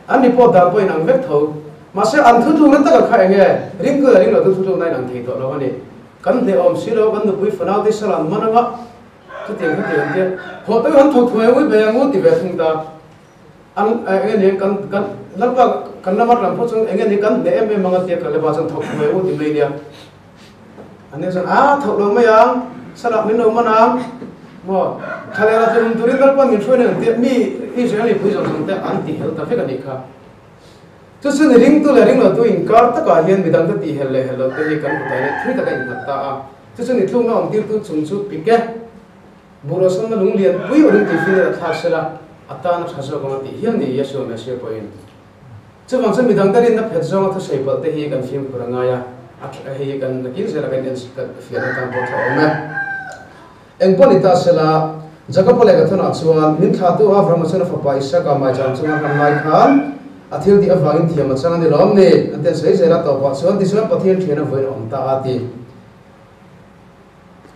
an report dan pawh inang vek tho. Mahse, an thutlukna taka kha eng nge? Ringtu leh ringlotu thutlukna inang thei tawh lo a ni. Kan hnehawm si lo, kan nupui fanau te sal an man anga, chutiang khatiang an tia. Thawh tawih han thawk thuai ui bei ang u ti ve thung ta. An eng nge ni kan kan Lalpa kan lama tlang phawt chuan eng nge ni kan hneh em em anga tia Kaleba chuan thawk thuai u ti mai nia. An nih chuan, A, thawh lo mai ang, salah min lo man ang, maw? Thlalera tlum turin Lalpa min hruai nen tih mi Israel mipui zawng zawng te an ti hel ta vek a nih kha. Chu chu ni ringtu leh ringlotu inkar takah hian midangte tih hel leh hel loh te hi kan hmu taih leh thui taka innghat ta a. Chu chu ni tlukna awm tirtu chung chu pike buhrawhsanna lung lian pui awrin tih fir a thlak sela a tan a tha zawk ang a tih hial ni Yeshua Messiah pawhin. Chuvang chuan midang te rinna phet zawnga thusawi palh te hi kan fimkhur a ngai a, a hei kan nakin zela kan en kan fiahna tan pawh tha awm e. Eng pawh ni ta sela, Jakob-a lehkha thunah chuan min thlahtu Abraham-a chuan a fapa Isaka maicham chunga hlan lai khan a thil tih avangin thiam a chang a ni lawm ni? An ti an sawi zel a, tawpah chuan tichuan Pathian thian a vawiin a awm ta a ti.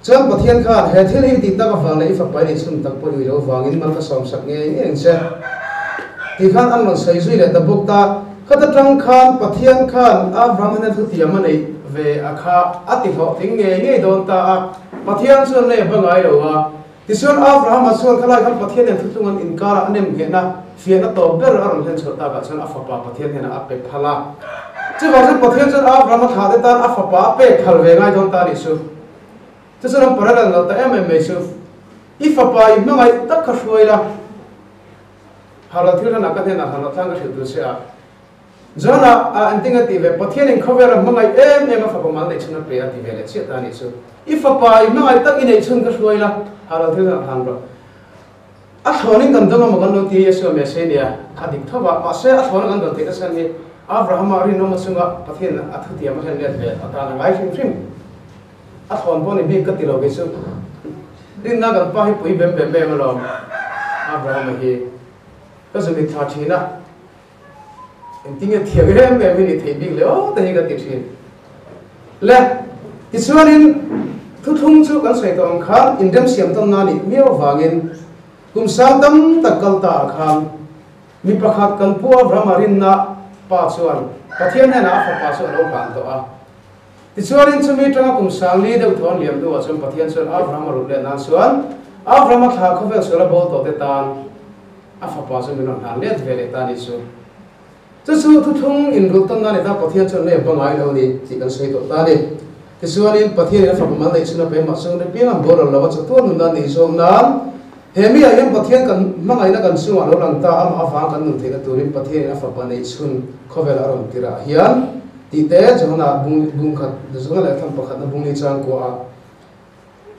Chuan Pathian khan he thil hi i tih tak avang leh i fapa i neih chhun tak pawh i ui lo vangin mal ka sawmsak ngei ngei ang che tih khan an rawn sawi zui leh ta bawk ta. Khata tang khan Pathian khan Abraham hnen thutiam a neih ve a kha a ti hlawhtling ngei ngei dawn ta a, Pathian chuan lei a hma ngai lo a. Tichuan Abraham-a chuan khalai khan Pathian nen thuthlung an inkarah a nem nghehna fiahna tawp ber a rawn hlen chhuah takah chuan a fapa Pathian hnenah a pe phal a. Chuvang chuan Pathian chuan Abraham-a thlah te tan a fapa a pek phal ve ngai dawn ta a nih chu. Chu chuan an parallel lo ta em em mai chu. I fapa i hmangaih tak kha hruai la, Harlo thil hranah ka hnenah harlo tlang ka hrilh tur che a. John-a a engtin a tih ve? Pathianin khawvela hmangaih em em a fapa mal neih chhun a pe a ti ve leh chiah ta a nih chu. I fapa i hmangaih tak i neih chhun ka hruai la, ha lo thil hran hlan rawh. A thlawnin kan dawng emaw kan lo ti Yeshua Messiah nia, kha dik tho va, mahse a thlawna kan dawn theih nasa ni Abrahama rinawma chunga Pathian a thutiam a hlen let ve atan a ngai hrim hrim. A thlawn pawh ni bik ka ti lo kei chu. Rinna kan pa hi pui bem bem em alawm Abrahama hi. Ka zumit thla thin a. Engtin nge thiam em em hi ni thei bik le aw te hi ka ti thin. Le, tichuanin thuthlung chu kan sawi tawh ang khan inremsiam tawn na nih miau avangin kum sang tam tak kal ta ah khan mi pakhat kan pu Abraham-a rinna pa chuan Pathian hnenah a fapa chu a lo hlan tawh a. Tichuanin chumi tanga kum sang li deuh thawn liam hnuah chuan Pathian chuan Abraham-a rulh leh nan chuan Abraham-a thla khawvel suala bawl tawh te tan A fapa chu min rawn hlan let ve leh ta a nih chu. Chu chu thuthlung inrulh tawn nan ita Pathian chuan lei a hma ngai lo a ni tih kan sawi tawh ta a ni. Tichuanin Pathianin a fapa mal neih chhun a pe mah chu ripiang an boral lo a chatuan nunna neih zawk nan he mi ah hian Pathian kan hmangaihna kan chungah lo lang ta amah avang kan nun theihna turin Pathianin a fapa neih chhun khawvel a rawn tirah hian tih te Johana bung bung khat Johana lehkhathan pakhatna bung li chang kuaah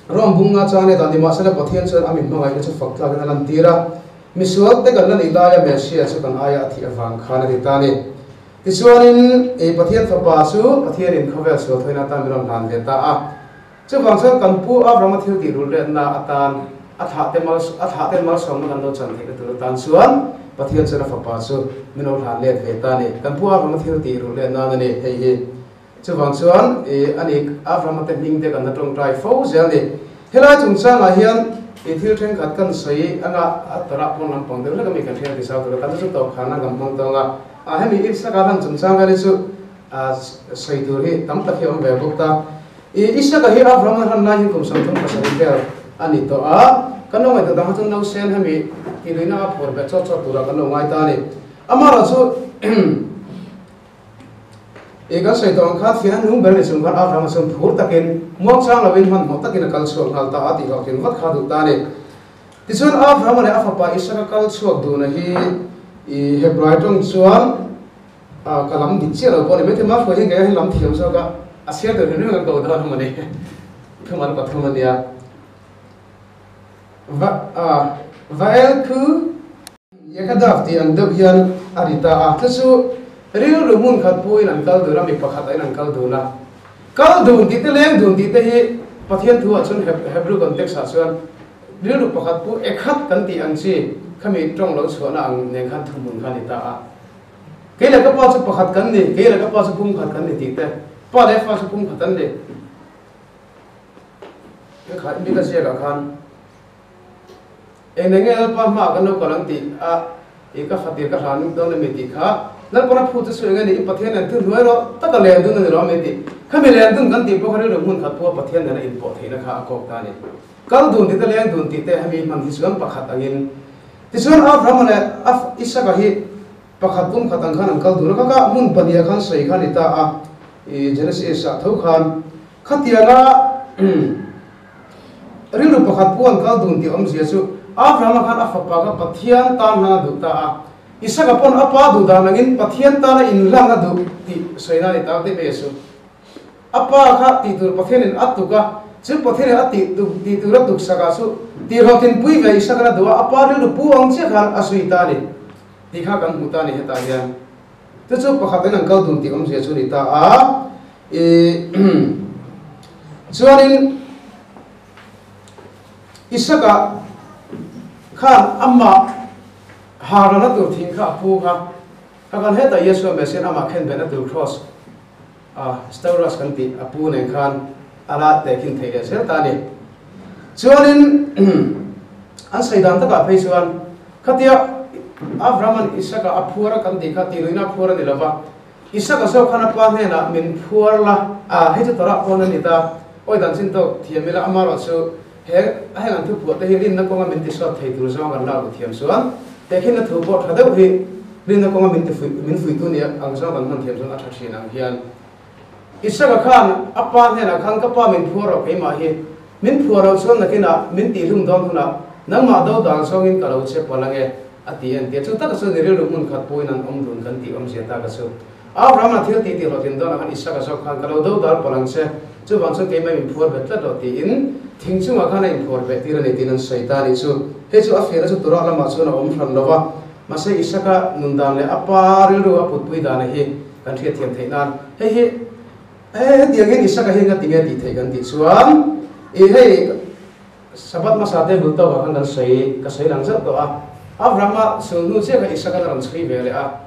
Rom bunga chuan e dan nimahsela Pathian chuan a mi hmangaihna chu fak tlakin a lantir a, misual te kan la nih laia Messiah chu kan aia a thih avang khan a ti ta a ni. Tichuanin ei Pathian fapa chu Pathianin khawvel sual thawina atan min rawn hlan ve ta a. Chuvang chuan kan pu Abrahama thil tih rulhletna atan a thlah te mal a thlah ten malsawmna kan lo chan theihna tur atan chuan Pathian chuan a fapa chu min lo hlan let ve ta a ni. Kan pu Abrahama thil tih rulhletna a ni hei hi. Chuvang chuan i a ni Abraham-a te hming te kan la tawngtai fo zel a ni. Helai chungchangah hian i thil thenkhat kan sawi anga a tawrah pawn lampang deuh hlek a mi kan hriat tisau tur a, kan chu tawp khan a kan hmang tawng a. A hemi Isaka hlan chungchang vel hi chu a sawi tur hi tam tak hi a awm ve bawk ta. I Isaka hi Abraham-a hlan lai hian kum 37 vel a ni tawh a, kan lo ngaihtuah dang kha chuan nausen hemi tihluihna a phur bet chawt chawt turah kan lo ngai ta a ni. Amaherawhchu I kan sawi tawh ang khan fiahna nung ber ni chung khan Abraham-a chuan phur takin muangchang lovin hmanhmawh takin a kal chhuak nghal ta a tih hlawhtlin vat kha a duh ta a ni. Tichuan Abraham-a leh a fapa Isaka kal chhuak duhna hi i Hebrai tawng chuan ka lam dik chiah lo pawh a ni maithei mah hruai hian kei hian lam thiam zawk a, a chhiar tur hrim hrim kan ko dawn a mawni thumal pathum a nia. Va Vael khu. Yekadav tih ang deuh hian a ri ta a, chu chu rilru hmun khat puiin an kal dun a, mi pakhat aiin an kal dun a. Kal dun tih te leng dun tih te hi Pathian thu ah chuan Hebrew context ah chuan rilru pakhat pu ekhat kan tih ang chi khami tawng lo chhuahna ang nen khan thuhmun kha a ni ta a. Kei leh ka pa chu pakhat kan ni, kei leh ka pa chu pumkhat kan ni tih te, pa leh fa chu pumkhat an ni. He kha mi ka ziakah khan. Eng eng nge Lalpa hmaah kan lo kal ang tih a i ka fatir ka hlan dawn a mi tih kha Lalpa na phut chu sawi eng a ni i Pathian nen thil hnuai rawh taka len dun a ni lo a mi tih khami len dun kan tih pawh kha rilru hmun khat pawha Pathian nena inpawh theihna kha a kawk ta a ni. Kal dun tih te leng dun tih te hemi hman hi chuan pakhat angin tichuan Abrahama leh Isaka hi Pakhat kum khat ang khan an kal dun a, ka kah hmun pahniha khan sawi kha a ni ta a, i Genesis ah tho khan khatianga rilru pakhat pu an kal dun tih awmzia chu Abrahama khan a fapa kha Pathian tan hlan a duh ta a, Isaka pawn a pa duh dan angin Pathian tana inhlan a duh tih sawina a ni ta daih mai a chu. A pa kha tih tur Pathianin a tuk a, chu Pathianin a tih tuk tih tur a tuk sakah chu tihhlawhtlinpui ve Isaka a duh a, a pa rilru pu ang chiah khan a zui ta a ni. Tih kha kan hmu ta a ni hetah hian. Chu chu pakhat in an kal dun tih awmzia chu a ni ta a. I Chuanin Isaka khan amah harana tur thing kha a pu kha, kha khan hetah Yeshua Messiah amah khenbehna tur cross a Stauros kan tih a pu nen khan a la tehkhin theih leh zel ta a ni. Chuanin an sawi dan takah phei chuan khatia Abraham-a'n Isaka a phuar a kan tih kha tihluihna a phuar a ni lo va, Isaka zawk khan a pa hnenah min phuar la, a hei chu Torah pawn a ni ta, awi dan chin tawk thiam ila amarawh chu he a heng an thuphuah te hi rinna kawnga min tisawt thei tur zawng kan lak thiam chuan tehkhinna thu pawh tha deuh hi rinna kawnga min tifuih min fuihtu nia ang zawng kan hman thiam chuan a tha thin ang hian Isaka khan a pa hnenah khan ka pa min phuar rawh keimah hi min phuar loh chuan nakinah min tihlum dawn hunah nangmah do dan zawngin ka lo che palh ange a ti a ni tia chu taka chuan i rilru hmun khat puiin an awm dun kan tih awmzia taka chu Abraham-a thil tih tih hlawhtlin dawnah khan Isaka zawk khan ka lo do dal palh ang che chuvang chuan keimah min phuar bet tlat loh tiin thing chungah khan a inphuar bet tir a ni tiin an sawi ta a nih chu. Hei chu a fiahna chu Torah lamah chuan a awm hran lo va, mahse Isaka nun dan leh a pa rilru a putpui dana hi kan hriatthiam theih nan hei hi hetiang hian Isaka hi engati nge tih theih kan tih chuan ih hei Sabbath hmasa te bul tawkah khan kan sawi ka sawi lang zauh tawh a, Abrahama sul hnu chiah kha Isaka a rawn chhui ve leh a,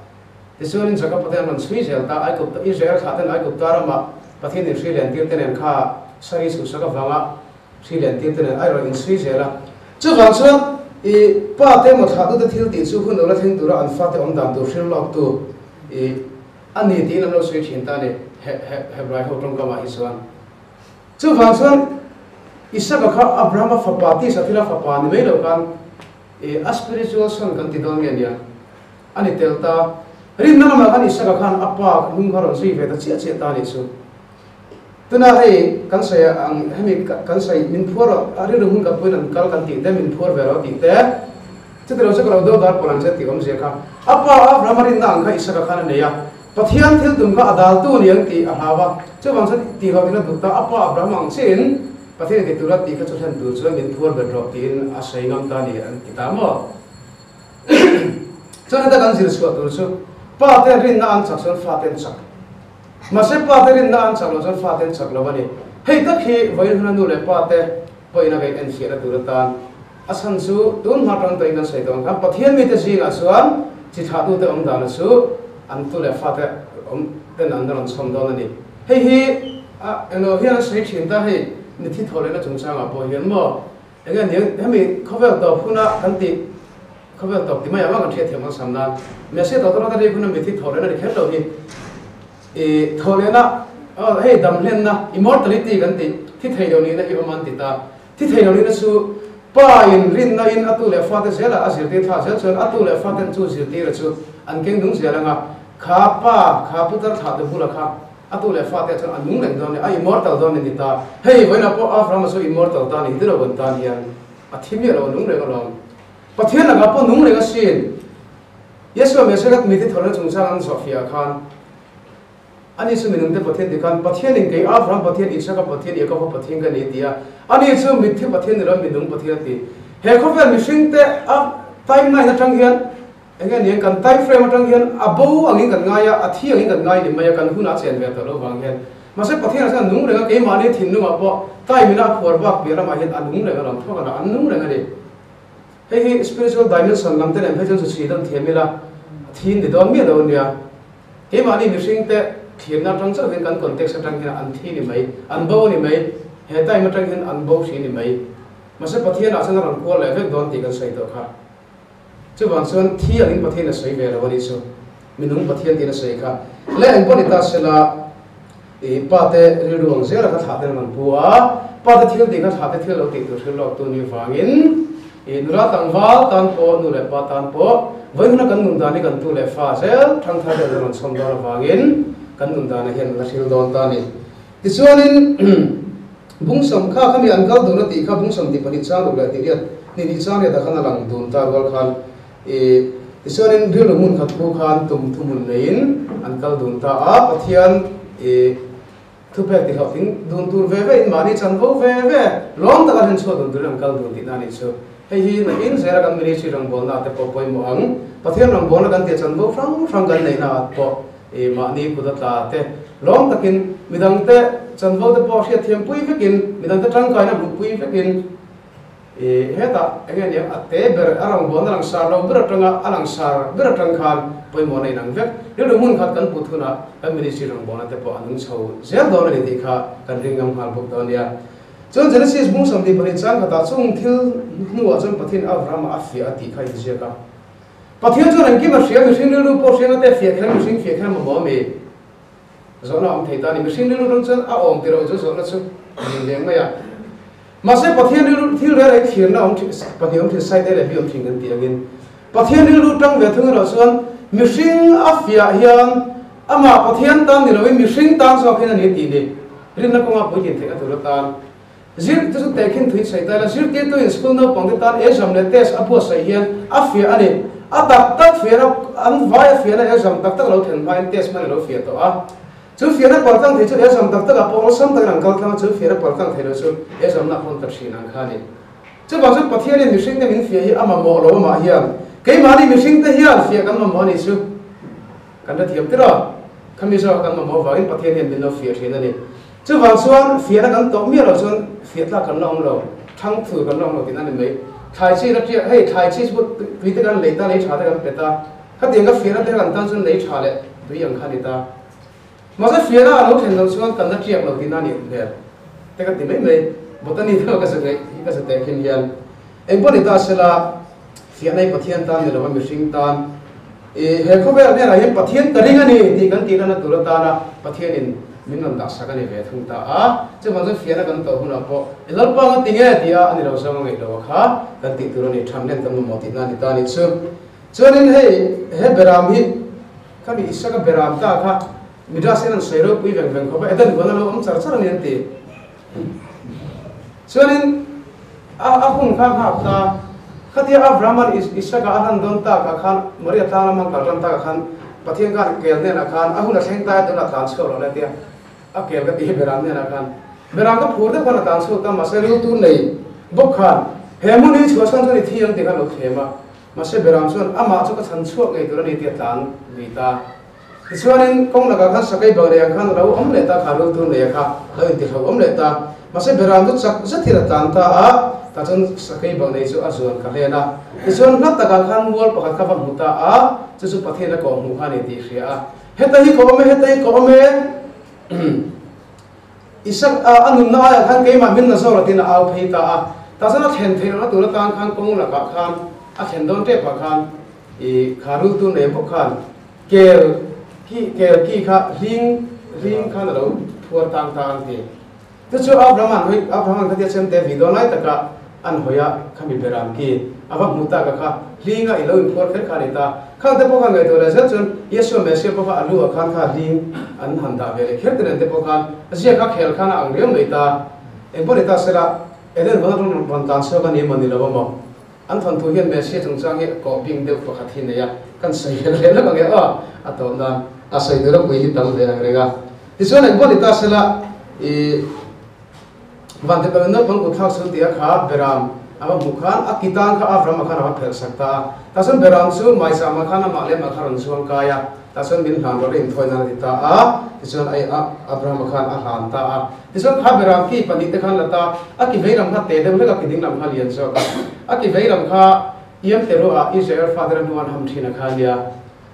tichuanin Jakob-a te an rawn chhui zel ta, Aigupta Israel thlah ten Aigupta rama Pathian in hri len tir te nen kha Sari chhuhsak avanga hri len tir te nen a rawn inchhui zel a. Chuvang chuan i pa te emaw thlahtute thil tih chu hun ula thleng tura an fate awm dan tur hrilh lawk tu i a ni tiin an lo sawi thin ta a ni he he Hebrai ho tawngkamah hi chuan. Chuvang chuan Isaka kha Abrahama fapa tisa thila fapa ni mai lo khan i a spiritual son kan ti dawn nge nia a ni tel ta. Rinna lamah khan Isaka khan a pa hnung kha rawn zui ve ta chiah chiah ta a nih chu. Tuna hei kan sawi ang hemi kan sawi min phuar rawh a rilru hmun ka puiin an kal kan tih te min phuar ve rawh tih te chuti lo chu ka lo do dar pawlh ang che tih awmzia kha a pa Abrahama rinna ang kha Isaka khan a nei a. Pathian thil tum kha a daltu a ni ang tih a hlau a, chuvang chuan tih hlawh tina duh ta a pa Abraham ang chiin Pathian in ti tura tih kha chu hlen tur chuan min phuar bet rawh tiin a sawi ngam ta a ni an ti ta maw? Chuan heta kan zir chhuah tur chu pa te rinna an chak chuan fa te an chak. Mahse pa te rinna an chak loh chuan fa te an chak lo a ni. Hei tak hi vawiin huna nu leh pa te pawhin a ngaih enfiahna tur atan a chhan chu tun hma tang tawhin kan sawi tawh ang khan Pathian mite zingah chuan chi thlahtute awm dana chu an tu leh fate awm ten an rawn chhawm dawn a ni. Hei hi a englo hian an sawi thin ta hei mithi thaw lehna chungchangah pawh hian maw enge ni hemi khawvel tawp huna kan tih khawvel tawp ti mai ang a kan hriatthiam ang sam nan Messiah tawh tawna rik huna mithi thaw lehna ni kher lo hi i thaw lehna hei dam hlenna immortality kan tih thi thei lo nihna hi awm an ti ta. Thi thei lo nihna chu pa in rinna in a tu leh fate zelah a zirtir thla zel chuan a tu leh faten chu zirtira chu an keng nung zel anga kha pa kha putar thlah te bula kha a tu leh fate chuan a nung reng dawn a ni a immortal dawn a ni ta hei vawiinah pawh Abrahama chu immortal ta a ni hiti lo an tan hian a thi miah lo a nung reng alawm Pathian lakah pawh nung reng asin Yeshua Messiah kha mite tharna chungchang an zawhfiah khan Ani chu minungte Pathian ti khan, Pathianin kei Abraham Pathian, Isaka Pathian, Jakoba Pathian ka ni ti a. Ani chu mitthi Pathian ni lo, minung Pathian a ti. He khawvel mihringte a timeline atang hian eng nge niang kan time frame atang hian a bo angin kan ngai a, a thi angin kan ngai ni mai a, kan hunah a chen ve tawh lo vang hian. Mahse Pathianah chuan a nung reng a, keimahni thinlungah pawh time ina a phuar bak piah lamah hian a nung reng a lo thawk a, an nung reng a ni. Hei hi spiritual dimension lam te nen phei chuan chu chhui dawn thiam ila, a thi ni dawn miah lo a nia. Keimahni mihringte thlirna atang chauh hian kan context atang hian an thi ni mai, an bo a ni mai, he time atang hian an bo hri ni mai. Mahse Pathianah chuan a rawn kual leh vek dawn tih kan sawi tawh kha. Chuvang chuan thi angin Pathian a sawi ve lo a nih chu. Minung Pathian tiin a sawi kha. Le eng pawh ni ta sela i pa te rilru ang zela kha thlah ten an rawn pu a, pa te thil tih kha thlah te thil lo tih tur thil lawk tu ni vangin i nula tlangval tan pawh nu leh pa tan pawh vawi huna kan nun dan hi kan tu leh fa zel thangthar te an rawn chhawm dawn avangin kan nun danah hian an la hril dawn ta a ni. Tichuanin, Bungsam kha khami an kal dun a tih kha Bungsam tih pahnih chang ruk leh tih riat hnih hnih chang riatah khan a lang dun ta rual khan i tichuanin rilru hmun khat pu khan tum thuhmun neiin an kal dun ta a, Pathian i thupek ti hlawhtling dun tur ve ve in mahni chanvo ve ve lawm taka hlen chhuah dun turin an kal dun tihna a nih chu. Hei hi nakin zela kan ministry rawngbawlna te pawh pawimawh ang. Pathian rawngbawlna kan tih chanvo hrang hrang kan neihna ah pawh I mahni kut a tla te lawm takin midangte chanvo te pawh hriatthiam pui vekin midangte tangkaina hmuh pui vekin i hetah eng nge niang a te ber a rawngbawlna langsar lo ber atanga a langsar ber atang khan pawimawhna inang vek. Rilru hmun khat kan put hunah kan ministry rawngbawlna te pawh a nung chho zel dawn a ni tih kha kan ring ngam nghal bawk dawn nia. Chuan Genesis bung 22 chang khatah chung thil hnuah chuan Pathian Abrahama a fiah a tih kha a inziak a. Pathian chuan engkim a hria, mihring rilru pawh hriang ate fiah kher, mihring fiah kher mamawh a mi? Zawhna a awm thei ta a ni. Mihring rilru ram chuan a awm tih loh chu zawhna chu a ning leng mai a. Mahse Pathian rilru thil rel ei thirna awm thin, pahnih awm thin, side A leh B awm thin kan tih angin Pathian rilru tang ve thung erawh chuan mihring a fiah hian amah Pathian tan ni loin mihring tan zawk hian a ni tih ni. Rinna kawnga puitlin theihna tur atan Zir te chu tehkhin thui chhei ta ila, zirtirtu in school naupang te tan exam leh test a buatsaih hian a fiah a ni. A tak tak fiahna, an vai a fiahna exam tak tak lo thlen hmain test hman a lo fiah tawh a. Chu fiahna paltlang thei chu exam tak takah pawh awlsam takin an kal tlang a, chu fiahna paltlang thei lo chu exam na pawn ta thin ang kha a ni. Chuvang chuan Pathianin mihringte min fiah hi a mamawh lo amah hian keimahni mihringte hian fiah kan mamawh a nih chu. Kan la thiam tir a, khami zawk kan mamawh avangin Pathian hian min lo fiah thin a ni. Chuvang chuan fiahna kan tawh miah loh chuan fiah tlak kan la awm lo, thang thur kan la awm lo tihna a ni mai. Thlai chi la ṭiak, hei thlai chi chu tui te kan lei ta, lei ṭha te kan pe ta, khatiang ka fiahna te kan tan chuan lei ṭha leh tui ang kha a ni ta. Mahse fiahna a lo thlen loh chuan kan la ṭiak lo tihna a nih hmel te ka ti mai mai. Botany deuh ka zuk ngaih hi ka zut teh khin hian engpawh ni ta sela fiahna hi Pathian tan ni lova mihring tan I he khawvel hnenah hian Pathian ka ring a ni tih kan tihna tur atana Pathianin min rawn dahsak a ni ve thung ta a. Chuvang chuan fiahna kan tawh hunah pawh i Lalpa nga ti nge tia a ni lo zawng a ngaih lo a kha kan tih tur a ni, than nen kan mamawh tihna a ni ta a nih chu. Chuanin hei he beram hi khami Isaka beram ta kha Midrash hian an sawi ropui veng veng khawp a, Eden huan a lo awm char char a ni an ti. Chuanin a a hun kha nghak ta, khatia Abraham-a'n Isaka a hlan dawn takah khan, Moria tlang lama an kal tan takah khan, Pathian khan kel hnenah khan a hun a thleng ta e tunah tlan chhuak loh le tia a kel ka ti hi Beram hnenah khan Beram ka phur deuh khan a tlan chhuak ta, mahse riltu nei bawk khan he hmun hi chhuah chhan chuan i thi ang tih khan lo thlem a, mahse Beram chuan amah chu ka chhan chhuak ngei tur a ni tia tlan lui ta. Tichuanin kawng lakah khan sakei bang lehah khan a lo awm leh ta, kha rultu neia kha lo intihlo awm leh ta. Mahse Beram chu chak zet hian a tlan ta a, tah chuan sakei bang nei chu a zuan ka hlen a. Tichuan hla takah khan mual pakhat kha va hmu ta a, chu chu Pathian a kawh hmuh kha a ni tih hria a. Heta hi ka awm e, heta hi ka awm e. Isak a nunna aiah khan keimah min la zawk la tiin a au phei ta a. Tah chuan a thlen theih lohna tur atan khan kawng lakah khan a thlen dawn tepah khan i kha rultu nei bawk khan Kel ki kel ki kha hling hling khan a lo phuar tang ta an ti. Chu chu Abraham an hawi Abraham an khatia chem te vi dawn lai taka an hawi a khami beram ki a va hmu tak a kha hling a i lo inphuar kher kha a ni ta. Khang te pawh khan ngaihtuah leh zel chuan Yeshua Messiah pawh kha a lu ah khan kha hling an han dah ve leh kher te nen te pawh khan ziak a khel khan a ang riau mai ta. Engpawh ni ta sela Eden vana rawn rawn tlan chhuak a ni emaw ni lo emaw. An thawnthu hian Messia chungchang hi kawh bing deuh pakhat hi nei a, kan sawi vel hle lawk ang e aw, a tawp nan a sawi tur a pui hi tam ve ang reng a. Tichuan engpawh ni ta sela i Vantirhkoh in naupang kut thlak chu tia kha Beram a va hmuh khan a ki tang kha Abraham-a khan a va phelh sak ta a. Tah chuan Beram chu Maizama khan amah leh amah kha rawn zuang kai a, tah chuan min hlan rawh a inthawi nan a ti ta a, tichuan ai a Abraham-a khan a hlan ta a. Tichuan kha beram ki pahnih te khan la ta, a ki vei lam kha te deuh hlek a, ki ding lam kha lian zawk a. A ki vei lam kha Iam te ruah Israel fate ram hnuan ham thin a kha nia.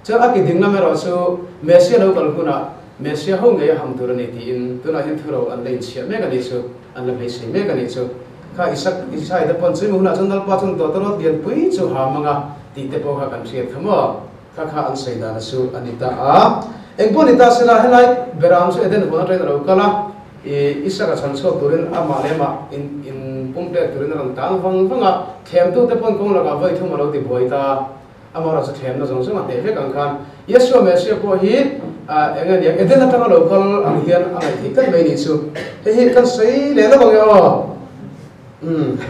Chuan a ki ding lam erawh chu Messia lo kal hunah Messia ho ngei a ham tur a ni tiin tunah hian thuro an la inchhiah mek a nih chu, an la beisei mek a nih chu. Kha Isak Isai te pawn chumi hunah chuan Lalpa chuan tawtawrawt lianpui chu ha mang a tih te pawh kha kan hriat kha maw? Kha kha an sawi dan a chu a ni ta a. Engpawh ni ta sela helai Beram chu Eden huan atangin a lo kal a, i Isaka chhan chhuak turin amah leh amah in in pumpek turin a rawn tang vang vang a, thlemtute pawn kawng lakah vawi thum a lo ti buai ta. Amaherawh chu thlemna zawng zawng a hneh vek ang khan Yeshua Messiah pawh hi eng nge niang Eden atanga lo kal ang hian a ngaih theih tlat mai nih chu. Hei hi kan sawi leh lo ang e aw. Umm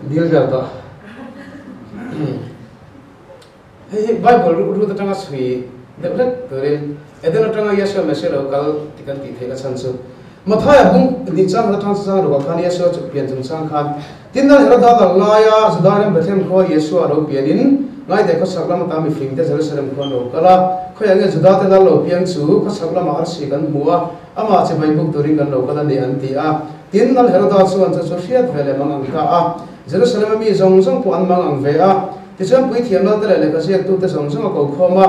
dil vel tawh. Hei hi Bible rut atanga chhui deuh hlek turin Eden atanga Yeshua Messiah lo kal ti kan tih theihna chhan chu Mathaia bung nih chang khat atang chang rukah khan Yeshua chu pian chungchang khan Tin Lal Heroda dang laia Judai ram Bethlehem khua Yeshua lo pianin ngaideh khawchhak lam ata mifing te Jerusalem khua an lo kal a. Khawiah nge Juda te lal lo piang chu khawchhak lamah arsi kan hmu a, amah chibai buk turin kan lo kal a ni an ti a. Tin Lal Heroda chuan chu chu hriat ve leh mang ang ta a. Jerusalem a mi zawng zawng pawh an mang ang ve a. Tichuan puithiam lal te leh lehkha ziaktute zawng zawng a ko khawm a.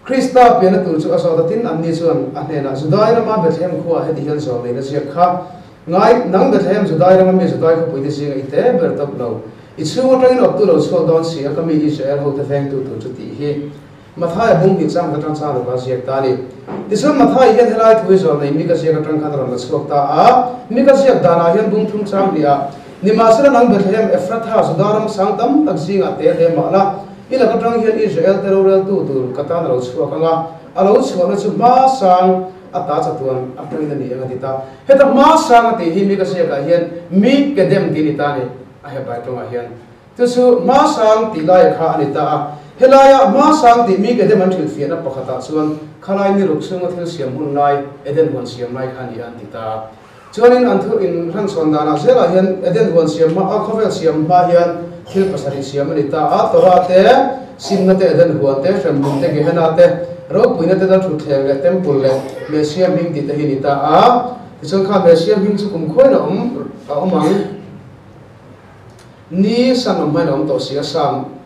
Krista pianna tur chu a zawt a, tin anni chuan a hnenah, Judai rama Bethlehem khuaah heti hian zawm neihna ziak kha ngai, Nang Bethlehem, Judai rama mi Judai khawpuite zinga i te ber tawp lo. I chhung atangin awptu lo chhuak dawn si a, ka mi Israel hote vengtu tur chu tih hi. Mathaia bung hnih chang atang chang lova ziak ta a ni. Tichuan Mathai hian helai thu hi zawm nei Mika ziak atang khan a rawn la chhuak ta a. Mika ziak danah hian bung thum chang hnih-ah, Nimahsela nang Bethlehem, Ephratha, Juda ram sang tam tak zingah te hle mah la, I lak atang hian Israel te roreltu tur ka tan a lo chhuak ang a, a lo chhuahna chu hma sang a ta chatuan atangin a ni ang a ti ta. Heta hma sang a tih hi mi ka ziakah hian mi kedem tih a ni ta a ni, a Hebrai tawngah hian. Chu chu hma sang tih laia kha a ni ta a. Helaia hma sang tih mi kedem an hrilhfiahna pakhatah chuan khalai ni ruk chhunga thil siam hun lai, Eden huan siam lai kha a ni a an ti ta a. Chuanin an thu in hranchhawn danah zelah hian Eden huan siam hma a khawvel siam hma hian thil pasarih siam a ni ta a, Torah te, Simna te, Eden huan te, Hremhmun te, Gehenna te, Ropuina te, Lalthutthleng leh Temple leh Messiah hming tih te hi a ni ta a. Tichuan kha Messiah hming chu kumkhuain a awm a awm ang. Ni san awm hmain a awm tawh si a,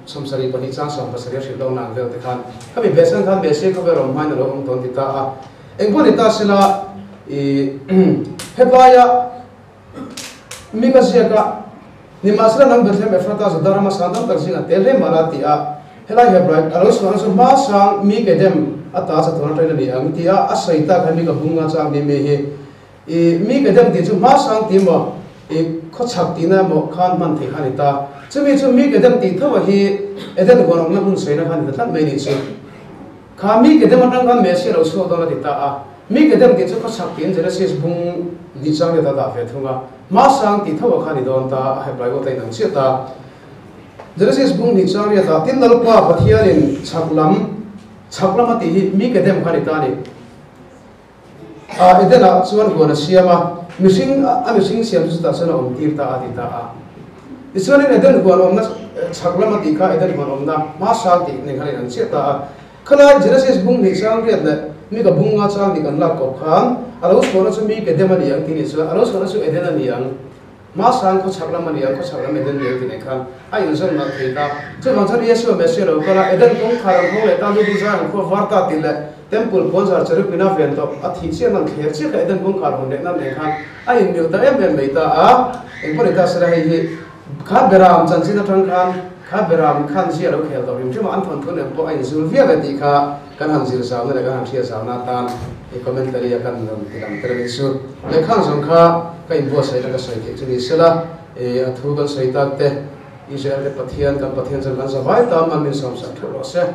Psalm 72 chang 70 a hrilh lo nan vel te khan khami behchhan khan Messiah khawvel awm hmain a lo awm tawn ti ta a. Engpawh ni ta sela i heplaia mi ka ziak a, nimahsela nang Bethlehem Ephrata Juda rama sang tam tak zingah tel hle mah la ti a, helai Hebrai a lo chhuahna chu hma sang mi kedem ata chatuan atangin a ni ang ti a, a sawi tak hai mi ka bung nga chang ni mi hi i mi kedem tih chu hma sang tih emaw i khawchhak tihna emaw khan hman theih kha a ni ta. Chumi chu mi kedem tih tho a hi Eden huan awmna hmun sawina kha a ni ta tlat mai ni chu. Kha mi kedem atang khan Messi a lo chhuak dawn a ti ta a. Mi kedem tih chu khawchhak tiin Genesis bung ni chang let a dah ve thung a. Hmasang tih tho a kha ni dawn ta a Hebrai aw ta inang chiah ta. Genesis bung ni chang riat ah tin Lalpa Pathianin chhak lam chhak lam a tih hi mi kedem kha ni ta a ni. A Eden ah chuan huan a siam a, mihring a mihring siam chu chutah chuan a awm tir ta a ti ta a. Tichuanin Eden huan awmna chhak lam a tih kha Eden huan awmna hmasang tih nen khan a inang chiah ta a. Khalai Genesis bung hnih chang riat leh mi ka bung nga chang hnih kan lak kawp khan a lo chhuahna chu mi Kedem a ni ang tih nih chuan a lo chhuahna chu Eden a ni ang. Hmasang khawchhak lam a ni ang, khawchhak lam Eden ni ang tih nen khan a inzawm nalh thei ta. Chuvang chuan Yeshua Messiah lo kal a, Eden kawngkhar an hawng leh ta, Ludu zai an khua var ta tih leh Temple puanzar cherubina ven tawh a thih chiah nan thler chiah kha Eden kawngkhar hawn leh nan nen khan a inmil ta em em mai ta a. Engpawh ni ta sela hei hi kha Beram chanchin atang khan kha Beram khan zia lo khel tawh hrim hrim a, an thawnthu nen pawh a inzul viau e tih kha kan han zir zauna leh kan han hriat zauna atan i commentary a kan rawn ti lang tel a nih chu. Lehkhang zawng kha ka inbuatsaihna ka sawi theih chu ni sela, i a thu kan sawi tak te, Israel te Pathian, kan Pathian chuan kan zavai tam an min sawmsak theuh rawh se.